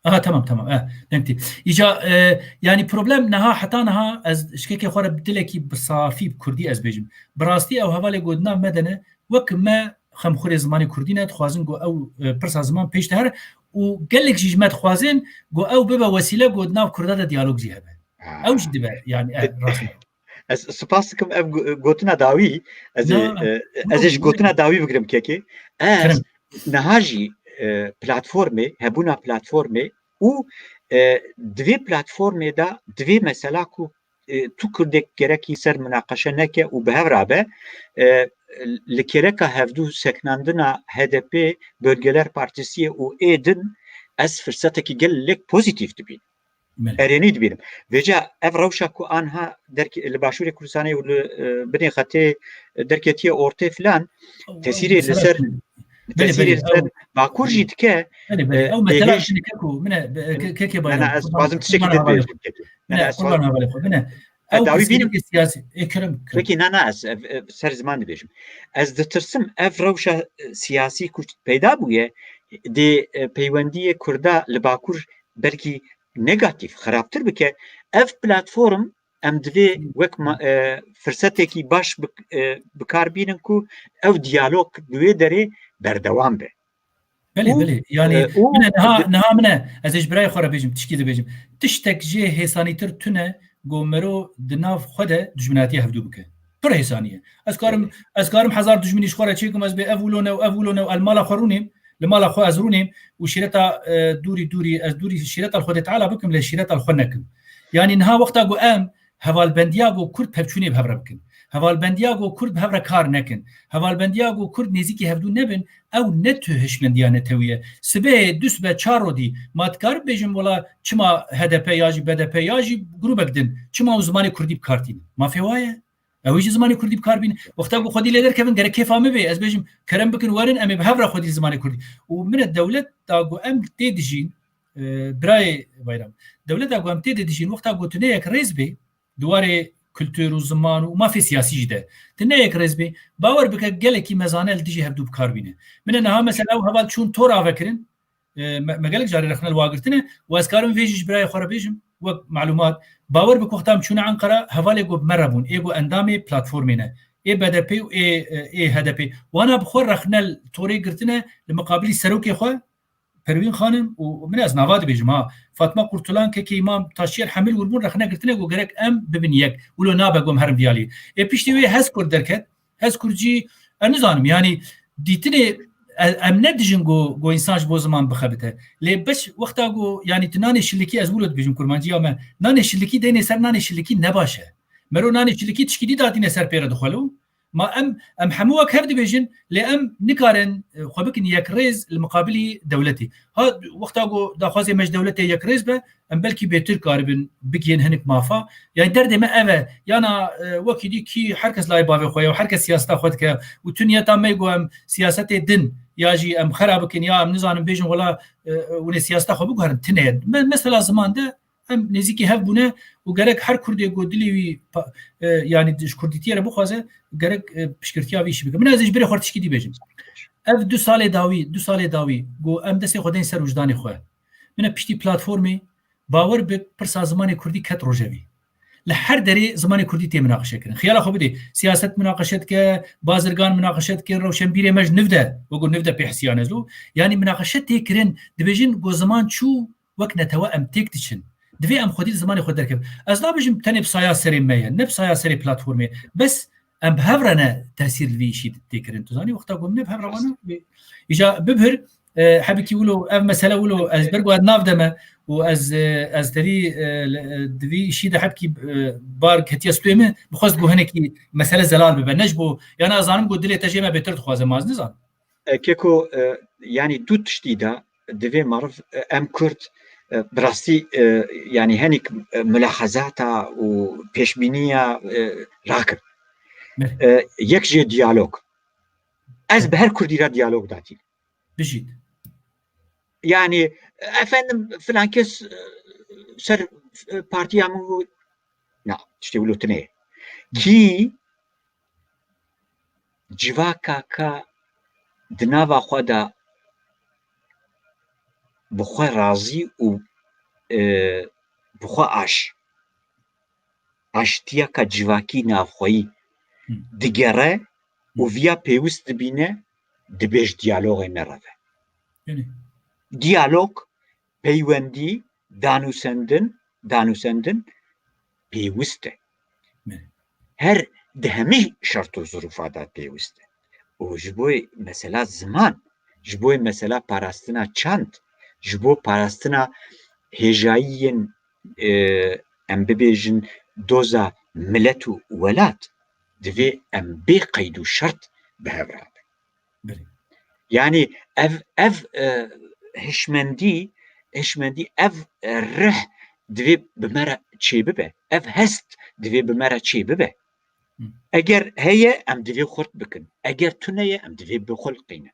Aha, tamam, tamam. Eh, deng tê. Îca, e, yanî problem niha, heta niha ez ji kekê xwe re bi dilekî bi safî, bi kurdî ez bêjim. Bi rastî ew hevalê ku di nav me de ne, wek me xemxurê zimanê kurdî ne, dixwazin ku ew, e, pirsa ziman pêş de here û gelek jî ji me dixwazin ku ew bibe wesîle ku di nav kurda de diyalog jî hebe. Ha. Ew jî dibe, yanî, e, rast e. Ez spas dikim ev go-, gotina dawî, ez ê, Na, e, ez ê ji gotina dawî bigirim kekê. Ez Kerem. niha jî, e, platformê, hebûna platformê û, e, di vê platformê de, di vê mesela ku, e, tu kurdek gerekî ser munaqeşe neke û bi hev rabe, e, li kereka hevdû seknandina H D P, Bölgeler Partisiye û ê din ez firsetekî gelek pozîtîf dibînim. Belê. Erênî dibînim. Vêca ev rewşa ku anha derk-, li Başûrê Kurdistanê û li, e, binê xetê derketiye ortê filan, tesîrê li ser, Belê, tesîrê belê, li ser ew Bakur jî dike, Belê, belê, e, ew mesela hêj- keko, min e, be-, ke-, kekê Ne, Bayram, ne, ez qurban, dixwazim tiştekî qurban din hevalê bêjim, xwe. kekê. Ne, Ne, ne, ez qurban xwazim hevalê xwe, min e. Ew Dawî bînim. Siyasî, e, kerem, kerem. Peki, na, na, ez, ev, ev, ser ziman dibêjim. Ez ditirsim, ev rewşa, e, siyasî ku peyda bûye, dê, e, peywendiyê Kurda li Bakur belkî negatîf, xerabtir bike, Ev platform em divê wek ma- e, firsetekî baş bi, e, bi kar bînin ku ew diyalog di wê derê berdewam be. Belê, Û, belê. Yani e, û min e niha, di- niha min e, ez ê ji birayê xwe re bêjim, tişkî dibêjim. Tiştek jê hêsanîtir tune ku mero di nav xwe de dijminatiya hevdû bike. Pir hêsanî ye. Ez karim, ez karim hezar dijminî ji xwe re çêkim, ez bê ev wilo ne û ev wilo ne û el mala xwe rûnêm, li mala xwe ez rûnêm û şîreta, e, dûrî dûrî, ez dûrî şîreta li Xwedê Teala bikim, lê şîreta li xwe nekim. Yani niha wexta ku em hevalbendiya ku Kurd pevçûnê bi hev re bikin, hevalbendiya ku Kurd bi hev re kar nekin, hevalbendiya ku Kurd nêzîkî hevdû nebin, ew ne tu hişmendiya netewî ye. Sibê, dusbe, çar rodî, ma dikarim bêjim, wela çima H D P ya jî B D P ya jî grûbek din, çima û zimanê Kurdî bi kar tînin? Mafê wa ye? Ew ê jî zimanê Kurdî bi kar bînin. Wexta ku xwedî lê derkevin, gerek kêfa min bê. Ez bêjim, kerem bikin, werin, em ê bi hev re xwedî li zimanê Kurdî. Û min e dewlet da ku em tê dijîn, e, birayê Bayram. Dewleta ku em tê de dijîn, wexta ku tu ne yek rêz bê, di warê kultur û ziman û mafê siyasî jî de, tu ne yek rêz bê, bawer bike gelekî mezane li dijî hevdû bi kar bîne. Min e niha mesela ew heval çûn tor ave kirin, e, me, me gelek carê rexne li wa girtine û ez karim vê jî ji birayê xwe re bêjim, wek malûmat, bawer bike wexta em çûne Enqera, hevalê ku bi me re bûn, ê ku endamê platformê ne, ê B D P û ê, e, ê H D P, wana bi xwe rexne li torê girtine li miqabilî serokê xwe, Perwîn Xanim û min ez nava dibêjim ha, Fatma Kurtulan, Kekê Îmam, Taşyer Hemil wir bûn rexne girtine ku gerek em bibin yek. Wilo nabe ku em herin viyalî. Ê piştî wê Hezkur derket. Hezkur jî, ez nizanim, yanî dîtinê, e, em ne dijin ku, ku însan ji bo ziman bixebite. Lê beş wexta ku, yanî tu nanê şilikî, ez wilo dibêjim kurmanciya me, nanê şilikî deynê ser nanê şilikî ne baş e. Mero nanê şilikî tişkî dî datîne ser pê re dixwelo. Ma em, em hemû wek hev dibêjin, lê em nikarin, e, xwe bikin yekrêz li miqabilî dewletê. Ha, wexta ku daxwazê me ji dewletê yekrêz be, em belkî bêtir karibin bigihên hinek mafa. Yani derdê me ev e. Yana, e, wekî dî kî her kes layê bavê xwe ye û her kes siyaseta xwe dike û tu niyeta me ku em siyasetê din ya jî em xera bikin ya em nizanin bêjin wela, e, hûn ê siyaseta xwe biguherin. Tine ye. Me-, mesela ziman de Em nêzîkî hev bûne û gerek her Kurdê ku dilê wî pa-, e, yanî ji Kurdîtiyê re bixwaze, gerek, e, piştgirtiya vî îşî bike. Min ez ê ji birê xwe tişkî dî bêjim. Ev du salê dawî, du salê dawî ku em destê xwe deyn ser wijdanê xwe. Min e piştî platformê, bawer bik, pirsa zimanê Kurdî ket rojevî. Li her derê zimanê Kurdî tê minaqeşe kirin. Xiyala xwe bidê. Siyaset minaqeşe dike, bazirgan minaqeşe dikin, rewşenbîrê me ji niv de, wekû niv de pê hisiyan ez lo. Yanî minaqeşe tê kirin, dibêjin ku ziman çû, wek netewe em têk diçin. Divê em xwedî li zimanê xwe derkevin. Ez nabêjim tenê bi saya serê me ye, ne bi saya serê platformê. Bes em bi hev re ne tesîr li vî îşî tê kirin. Tu zanî wexta ku em ne bi hev re wana, îja bibhir, e, hebikî wilo, ev mesele wilo, ez ber ku ez nav de me û ez, e, ez tevî, e, li, e, di vî îşî de hebkî, e, bar ketiye stûyê min, bi xwest ku hinekî mesele zelal bibe. Ne ji bo, yana ez zanim ku dilê te jê me bêtir dixwaze, ma ez nizanim. E, Keko, e, yanî du tiştî de divê meriv, e, em Kurd, e, bi rastî, e, yanî henîk, e, mulahazata û pêşbîniya, e, rakin. Belê. E, yek jê diyalog. Ez bi her Kurdî re diyalog datî. Bijît. Yanî, efendim, filan kes, e, ser, e, partiya min got, na, tiştê wilo tune ye. Kî civaka ka di nava xwe de bi xwe razî û, e, bi xwe aş, aştiyeka civakî navxweyî Hı. digere û Hı. viya pêwist dibîne, dibê ji diyalogê nereve. Yanî. Diyalog, peywendî, danûsendin, danûsendin pêwist e. Belê. Her di hemî şert û zirûfa de pêwist e. Û ji bo mesela ziman, ji bo mesela parastina çand, ji bo parastina hêjayiyên, e, em bibêjin doza milet û welat, divê em bê qeyd û şert bi hev re bin. Belê. Yanî ev, ev, e, hişmendî, hişmendî, ev, e, rih divê bi me re çêbibe. Ev hest divê bi me re çêbibe. Hı. Eger heye, em divê xurt bikin. Eger tune ye, em divê bixulqînin.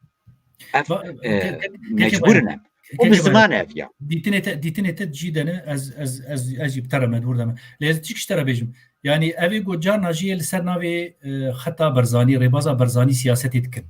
Ev, Ba-, e, ke-, ke-, mecbûr in em. Û bi ziman ev ya. Dîtinê te, dîtinê te cî de ne, ez, ez, ez, ez jî bi te re mecbûr deme. Lê ez çik ji te re bêjim. Yanî ev ê got carna jî yê li ser navê, e, xeta Barzanî, rêbaza Barzanî siyasetê dikin.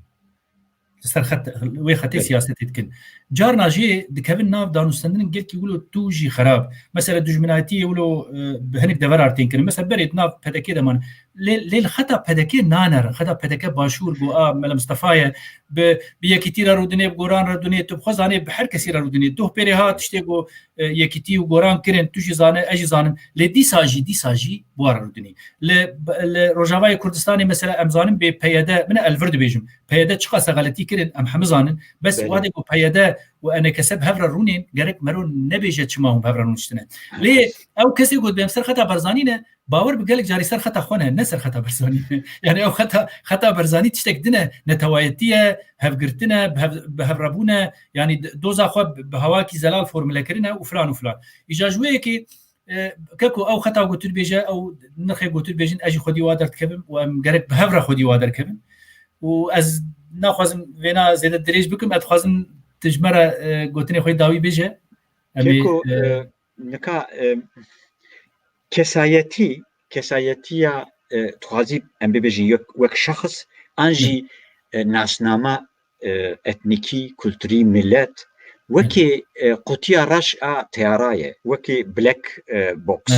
Li ser xet, wê xetê Belê. siyasetê dikin. Carna jê dikevin nav danûstendinên gelkî wilo tu jî xerab. Mesela dijminatiyê wilo, e, bi hinek devera tên kirin. Mesela berê di nav P D K de man. Lê, lê li xeta P D K nanerin. Xeta P D K başûr got, a, Mela Mistefa ye. Bi, bi yekîtî re rûdinê, bi goran re rûdinê, tu bi xwe zanê bi her kesî re rûdinê. Doh pêrê hat tiştê got, e, yekîtî û goran kirin, tu jî zane, ez jî zanim. Lê dîsa jî, dîsa jî bi wan re rûdinî. Li, li Rojavayê Kurdistanê mesela em zanin bê P Y D, min e, li vir dibêjim. P Y D çiqas xeletî kirin, em hemî zanin. Bes Belê. wadê ku P Y D û E N K S bi hev re rûnên, gerek mero nebêje çima hûn bi hev re rûniştine. Lê ew kesê ku dibê em ser xeta Barzanî ne, bawer bi gelek carî ser xeta xwe ne, ne ser xeta Barzanî ne. Yani ew xeta, xeta Barzanî tiştek din e, netewayetî ye, hevgirtin e, bi hev, bi hev re bûn e, yani d-, doza xwe bi, bi hawakî zelal formule kirine û filan û filan. Îca ji wê yekê, e, keko ew xeta ku tu dibêje, ew nirxê ku tu dibêjin, ez jî xwedî wa derdikevim û em gerek bi hev re xwedî wa derkevin. Û ez naxwazim vêna zêde dirêj bikim, ez dixwazim tu ji me re, e, gotinê xwe yê dawî bêje. Em ê, Keko, e, e, nika, e, kesayetî, kesayetiya, e, dixwazî em bibêjin wek, wek şexs, an jî, e, nasnama, e, etnîkî, kulturî, milet, wekê, e, qutiya reş a teyara ye, wekê black, e, box. E,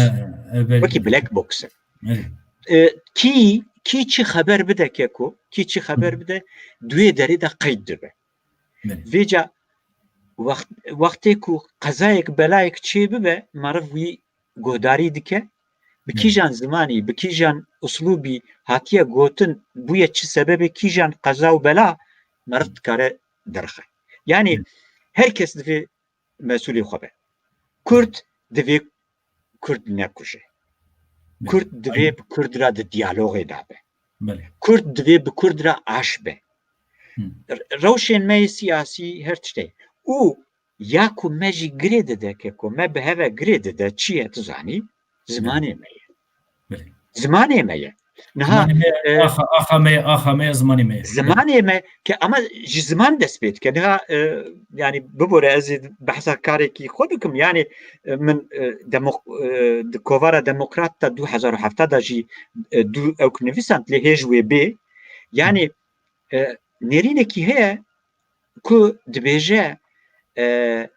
e, belê. Wekî black box e. Belê. E, kî, kî çi xeber bide keko, kî çi xeber Hı. bide, duê derê de qeyd dibe. Belê. Vêca wext-, wextê ku qezayek, belayek çê bibe, meriv wî guhdarî dike, bi Belê. kîjan zimanî, bi kîjan uslûbî hatiye gotin, bûye çi sebebê, kîjan qeza û bela, meriv dikare dirixe. Yani Belê. her kes divê mesûlê xwe be. Kurd divê Kurd nekuje. Belê. Kurd divê Aynen. bi Kurd re di diyalogê de be. Belê. Kurd divê bi Kurd re aş be. Hı. R-, rewşên me yê siyasî her tiştê. Û ya ku me jî girê dide, keko me bi hev re girê dide, çi ye tu zanî? Zimanê me ye. Belê. Zimanê me ye. Niha, Zimanê me, e, axa, axa me, axa me, zimanê me ye. Zimanê me ke ama ji ziman dest pê dike. Niha, e, yani bibore ez ê behsa karekî xwe bikim. Yani, e, min, e, demok-, e, di kovara demokrat de du hezar û hevdeh de jî, e, du ewk nivîsand lê hêj wê bê. Yani, e, nêrînekî heye ku dibêje, e,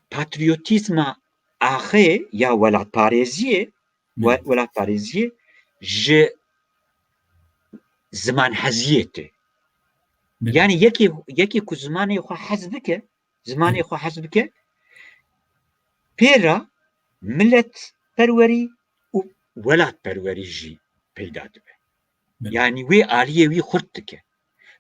patriyotîzma axê ya welatparêziyê, we-, Hı. welatparêziyê ji zimanheziyê tê. Belê. Yani yekê, yekê ku zimanê xwe hez bike, zimanê Belê. xwe hez bike, pê re miletperwerî û welatperwerî jî peyda dibe. Belê. Yani wê aliyê wî xurt dike.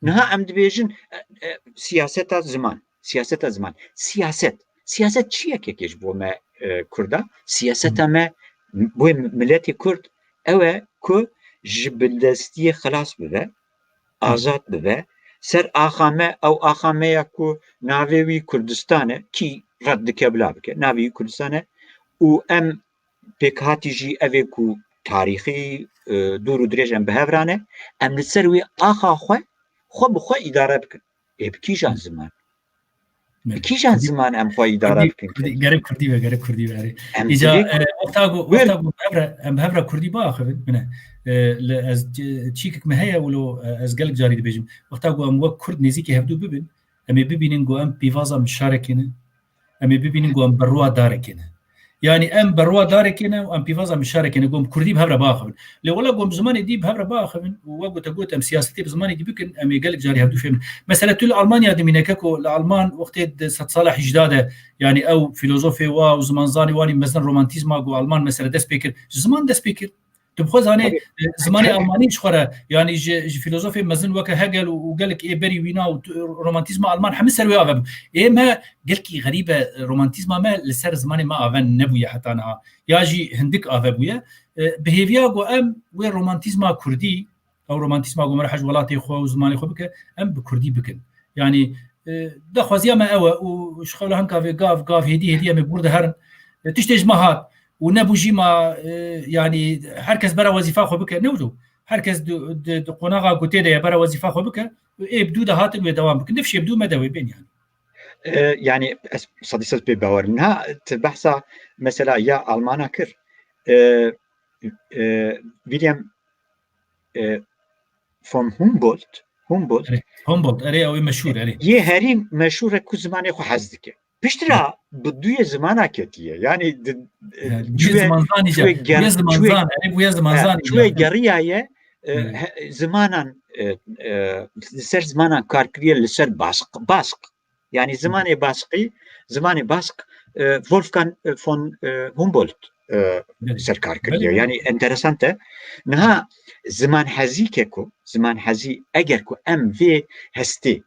Niha Hı. em dibêjin, e, e, siyaseta ziman, siyaseta ziman. Siyaset, siyaset çi ye kekê ji bo me, e, Kurda? Siyaseta Hı. me, bo miletê Kurd ew e ku ji bindestiyê xilas bibe, Hı. azad bibe. Ser axa me, ew axa me ya ku navê wî Kurdistan e, kî red dike bila bike, navê wî Kurdistan e. Û em pêkhatî jî ev ê ku tarîxî, e, dûr û dirêj em bi hev re ne, em li ser wê axa xwe, xwe bi xwe îdare bikin. Ê bi kîjan Hı. ziman? Bi Belê. kîjan Kurdî, ziman em xwe îdare Kurdî, bikin? Kurdî, gerek Kurdî be, gerek Kurdî be, erê. Em Îca, divê e, wexta ku, wexta ku em bi hev re, em bi hev re Kurdî biaxivin, bine, e, li ez, e, çîkik me heye wilo, e, ez gelek carî dibêjim. Wexta ku em wek Kurd nêzîkî hevdû bibin, em ê bibînin ku em pîvaza mişarekê ne, em ê bibînin ku em berwa darekê ne. Yani em berwa darekê ne û em pîvaza mişarekê ne, ku em Kurdî bi hev re biaxivin. Lê wela ku em zimanê dî bi hev re biaxivin û wek ku te got em siyasetê bi zimanê dî bikin, em ê gelek carî hevdû fêmin. Mesela tu li Almanya dimîne keko, li Alman wextê di sedsala hîjda de, yani ew filozofê wa û zimanzanê wan ê mezin romantîzma ku Alman mesela dest pê kir, ji ziman dest pê kir. Tu bi xwe zanê, Tabii. e, zimanê Tabii. Almanî ji xwe re, yani ji, ji filozofê mezin weke Hegel û, û gelek ê berî wîna û tu, romantîzma Alman hemî ser wê ave bû. Ê me gelkî xerîb e, romantîzma me li ser zimanê me ave nebûye heta niha. Ya jî hindik ave bûye. E, bi hêviya ku em wê romantîzma Kurdî, ew romantîzma ku me re hej welatê xwe û zimanê xwe bike, em bi Kurdî bikin. Yani, e, daxwaziya me ew e û ji xewla hinka vê gav, gav hêdî, hêdî em ê bi wir de herin. E, tiştê ji me hat û nebû jî ma, e, yani her kes bera wezîfa xwe bike, ne wilo. Her kes di, di, di qonaxa ku tê de ye bera wezîfa xwe bike, ê bi dû de hatin wê dewam bikin. Nifşê bi dû me de wê bên yani. E, yani ez sedî sed pê bawer im. Niha tu behsa mesela ya Almana kir. E, e, William, e, von Humboldt, Humboldt. Erê, Humboldt, erê, ew ê meşhûr, erê. Yê herî meşhûr e ku zimanê xwe hez dike. Piştre bi duyê zimana ketiye. Yani di, Yani, buyê zimanzanî jî, buyê ger, buyê zimanzan, erê, buyê zimanzanî. Çuye geriyaye, e, zimanan, e, e, li ser zimanan kar kiriye, li ser bask, bask. Yani zimanê baskî, zimanê bask, e, Wolfgang, e, von, e, Humboldt, e, ser kar kiriye. Yani enteresan e. Niha ziman hezî ke ku, ziman hezî eger ku em vê hestê,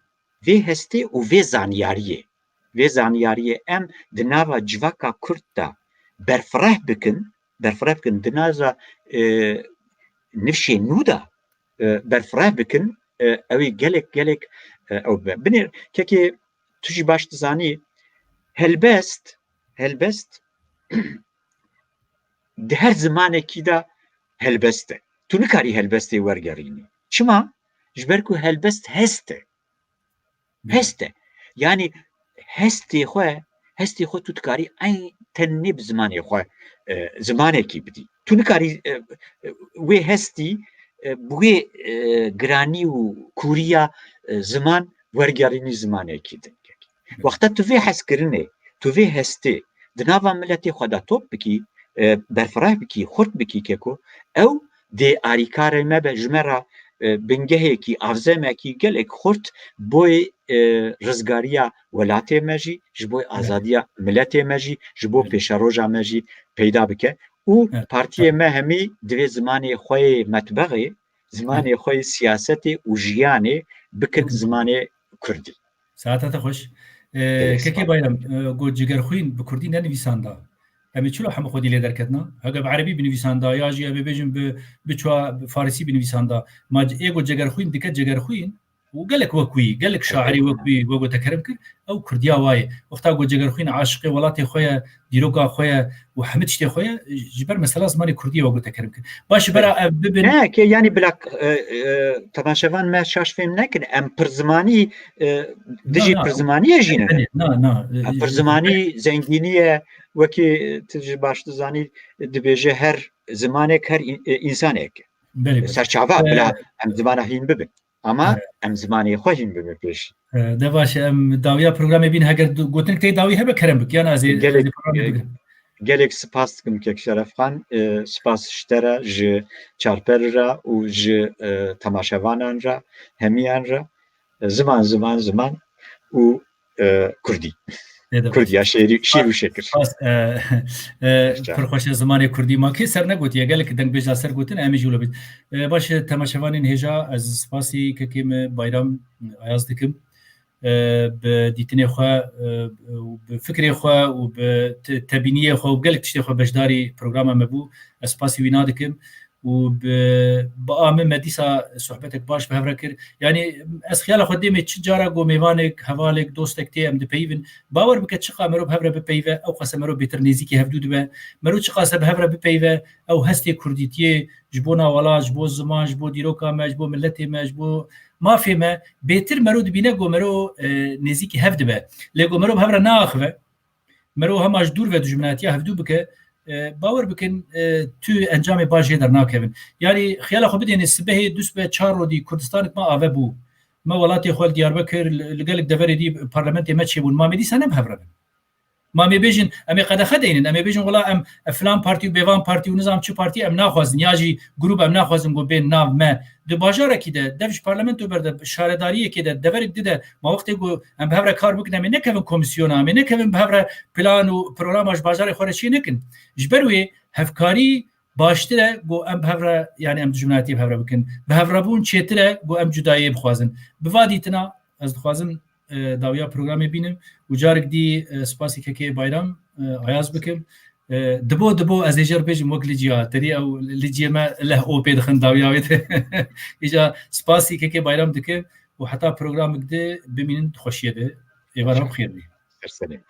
vê hestê û vê zanyariyê, vê zanyariyê em di nava civaka Kurd de berfireh bikin, berfireh bikin, di nava, e, nifşê nû de, e, berfireh bikin, e, ew ê gelek, gelek, e, ew be. Binêr, kekê tu jî baş dizanî, helbest, helbest di her zimanekî de helbest e. Tu nikarî helbestê wergerînî. Çima? Ji ber ku helbest hest e. Hest e. Yani hestê xwe, hestê xwe tu dikarî eyn tenê bi zimanê xwe, e, zimanekî bidî. Tu nikarî, e, e, wê hestî, e, bi wê, e, giranî û kûriya, e, ziman wergerînî zimanekî din. Wexta tu vê hezkirinê, tu vê hestê di nava miletê xwe de top bikî, e, berfireh bikî, xurt bikî keko, ew dê arîkarê me be ji me re, e, bingehekî, avzemekî gelek xurt boy, e, rizgariya welatê me jî, ji bo azadiya miletê me jî, ji bo pêşeroja me jî peyda bike. Û partiyê me hemî divê zimanê xwe yê metbexê, zimanê xwe yê siyasetê û jiyanê bikin zimanê kurdî. Saeta te xweş. E, Kekê Bayram, e, got cigerxwîn bi kurdî nenivîsanda. Em ê çilo hemû xwedî lê derketina? Hege bi erebî binivîsanda, ya jî em ê bêjin bi, bi çawa, bi farisî binivîsanda. Ma ê got cegerxwîn dike cegerxwîn û gelek wek wî, gelek şairî wek wî, wek te kerem kir, ew kurdiya wa ye. Wexta got cegerxwîn aşiqê welatê xwe ye, dîroka xwe ye û hemî tiştê xwe ye, ji ber mesela zimanê kurdî ye wek te kerem kir. Baş e, bera ev bibin. Ne, ke, yani bila, e, e, temaşevan me şaş fêm nekin, em pirzimanî, e, dijî pirzimaniyê jî ne. Na, na. Em pirzimanî zengînî ye, wekî tu jî baş dizanî, dibêje her zimanek, her în-, e, însanek. Belê, belê. Serçava, e, bila em zimana hîn bibin. Ama, e, em zimanê xwe hîn bibin pêş. E, de baş e, em dawiya programê bîn, heger du-, gotinek tê dawî hebe kerem bik, yan ez ê, gelek, ez ê programê, e, bigirim. Gelek spas dikim kek Şerefxan, e, spas ji te re, ji Çarper re û ji, e, temaşevanan re, hemiyan re. E, ziman, ziman, ziman û, e, kurdî. Kurdiya şêrî, şîr û şekir. Spas, e, e, pir xweş e zimanê kurdî. Ma kê ser negotiye, gelek dengbêja ser gotin, em ê jî wilo bît. E, baş e, temaşevanên hêja, ez spasî kekê me Bayram Ayaz dikim. E, bi dîtinê xwe, e, û bi fikrê xwe û bi te-, tebîniyê xwe û gelek tiştê xwe beşdarî programa me bû. Ez spasî wî nadikim û bi, bi a min me dîsa sohbetek baş bi hev re kir. Yanî ez xiyala xwe dê me çi cara ku mêvanek, hevalek, dostek tê em dipeyivin. Bawer bike çiqa mero bi hev re bipeyive, ew qase mero bêtir nêzîkî hevdû dibe. Mero çiqase bi hev re bipeyive, ew hestê kurdîtiyê ji bo navela, ji bo ziman, ji bo dîroka me, ji bo miletê me, ji bo mafê me, bêtir mero dibîne ku mero, e, nêzîkî hev dibe. Lê ku mero bi hev re naaxive, mero hema ji dûr ve dijminatiya hevdû bike, e, bawer bikin, e, tu encamê baş jê dernakevin. Yanî xiyala xwe bidêne sibehê du sibe çar rodî Kurdistanek me ave bû. Me welatê xwe li Diyarbekir, li, li gelek deverê dî parlamentê me çêbûn. Ma me dîsa ne bi hev re bin. Ma em ê bêjin, em ê qedexe deynin, em ê bêjin, wela em, e, filan partî û bêvan partî û nizam çi partî em naxwazin, ya jî grûp em naxwazin ku bên nav me. Di bajarekî de, dev ji parlamento berde, şaredariyekê de, deverek di de, ma wextê ku em bi hev re kar bikin, em ê nekevin komîsyona, em ê nekevin bi hev re plan û programa ji bajarê xwe re çê nekin. Ji ber wê hevkarî baştir e ku em bi hev re, yanî em dijminatiyê bi hev re bikin. Bi hev re bûn çêtir e ku em cudayiyê bixwazin. Bi va dîtina, ez dixwazim, e, dawiya programê bînim û carek dî, e, spasî kekê Bayram, e, Ayaz bikim. E, dibo, dibo ez ê jê re bêjim wek Licîya. Terî ew Liciyê me leh o pê dixin dawiya wê de. Îca spasî kekê Bayram dikim û heta programek di bimînin di xweşiyê de. Êvara we bi xêr bî. Ser serê.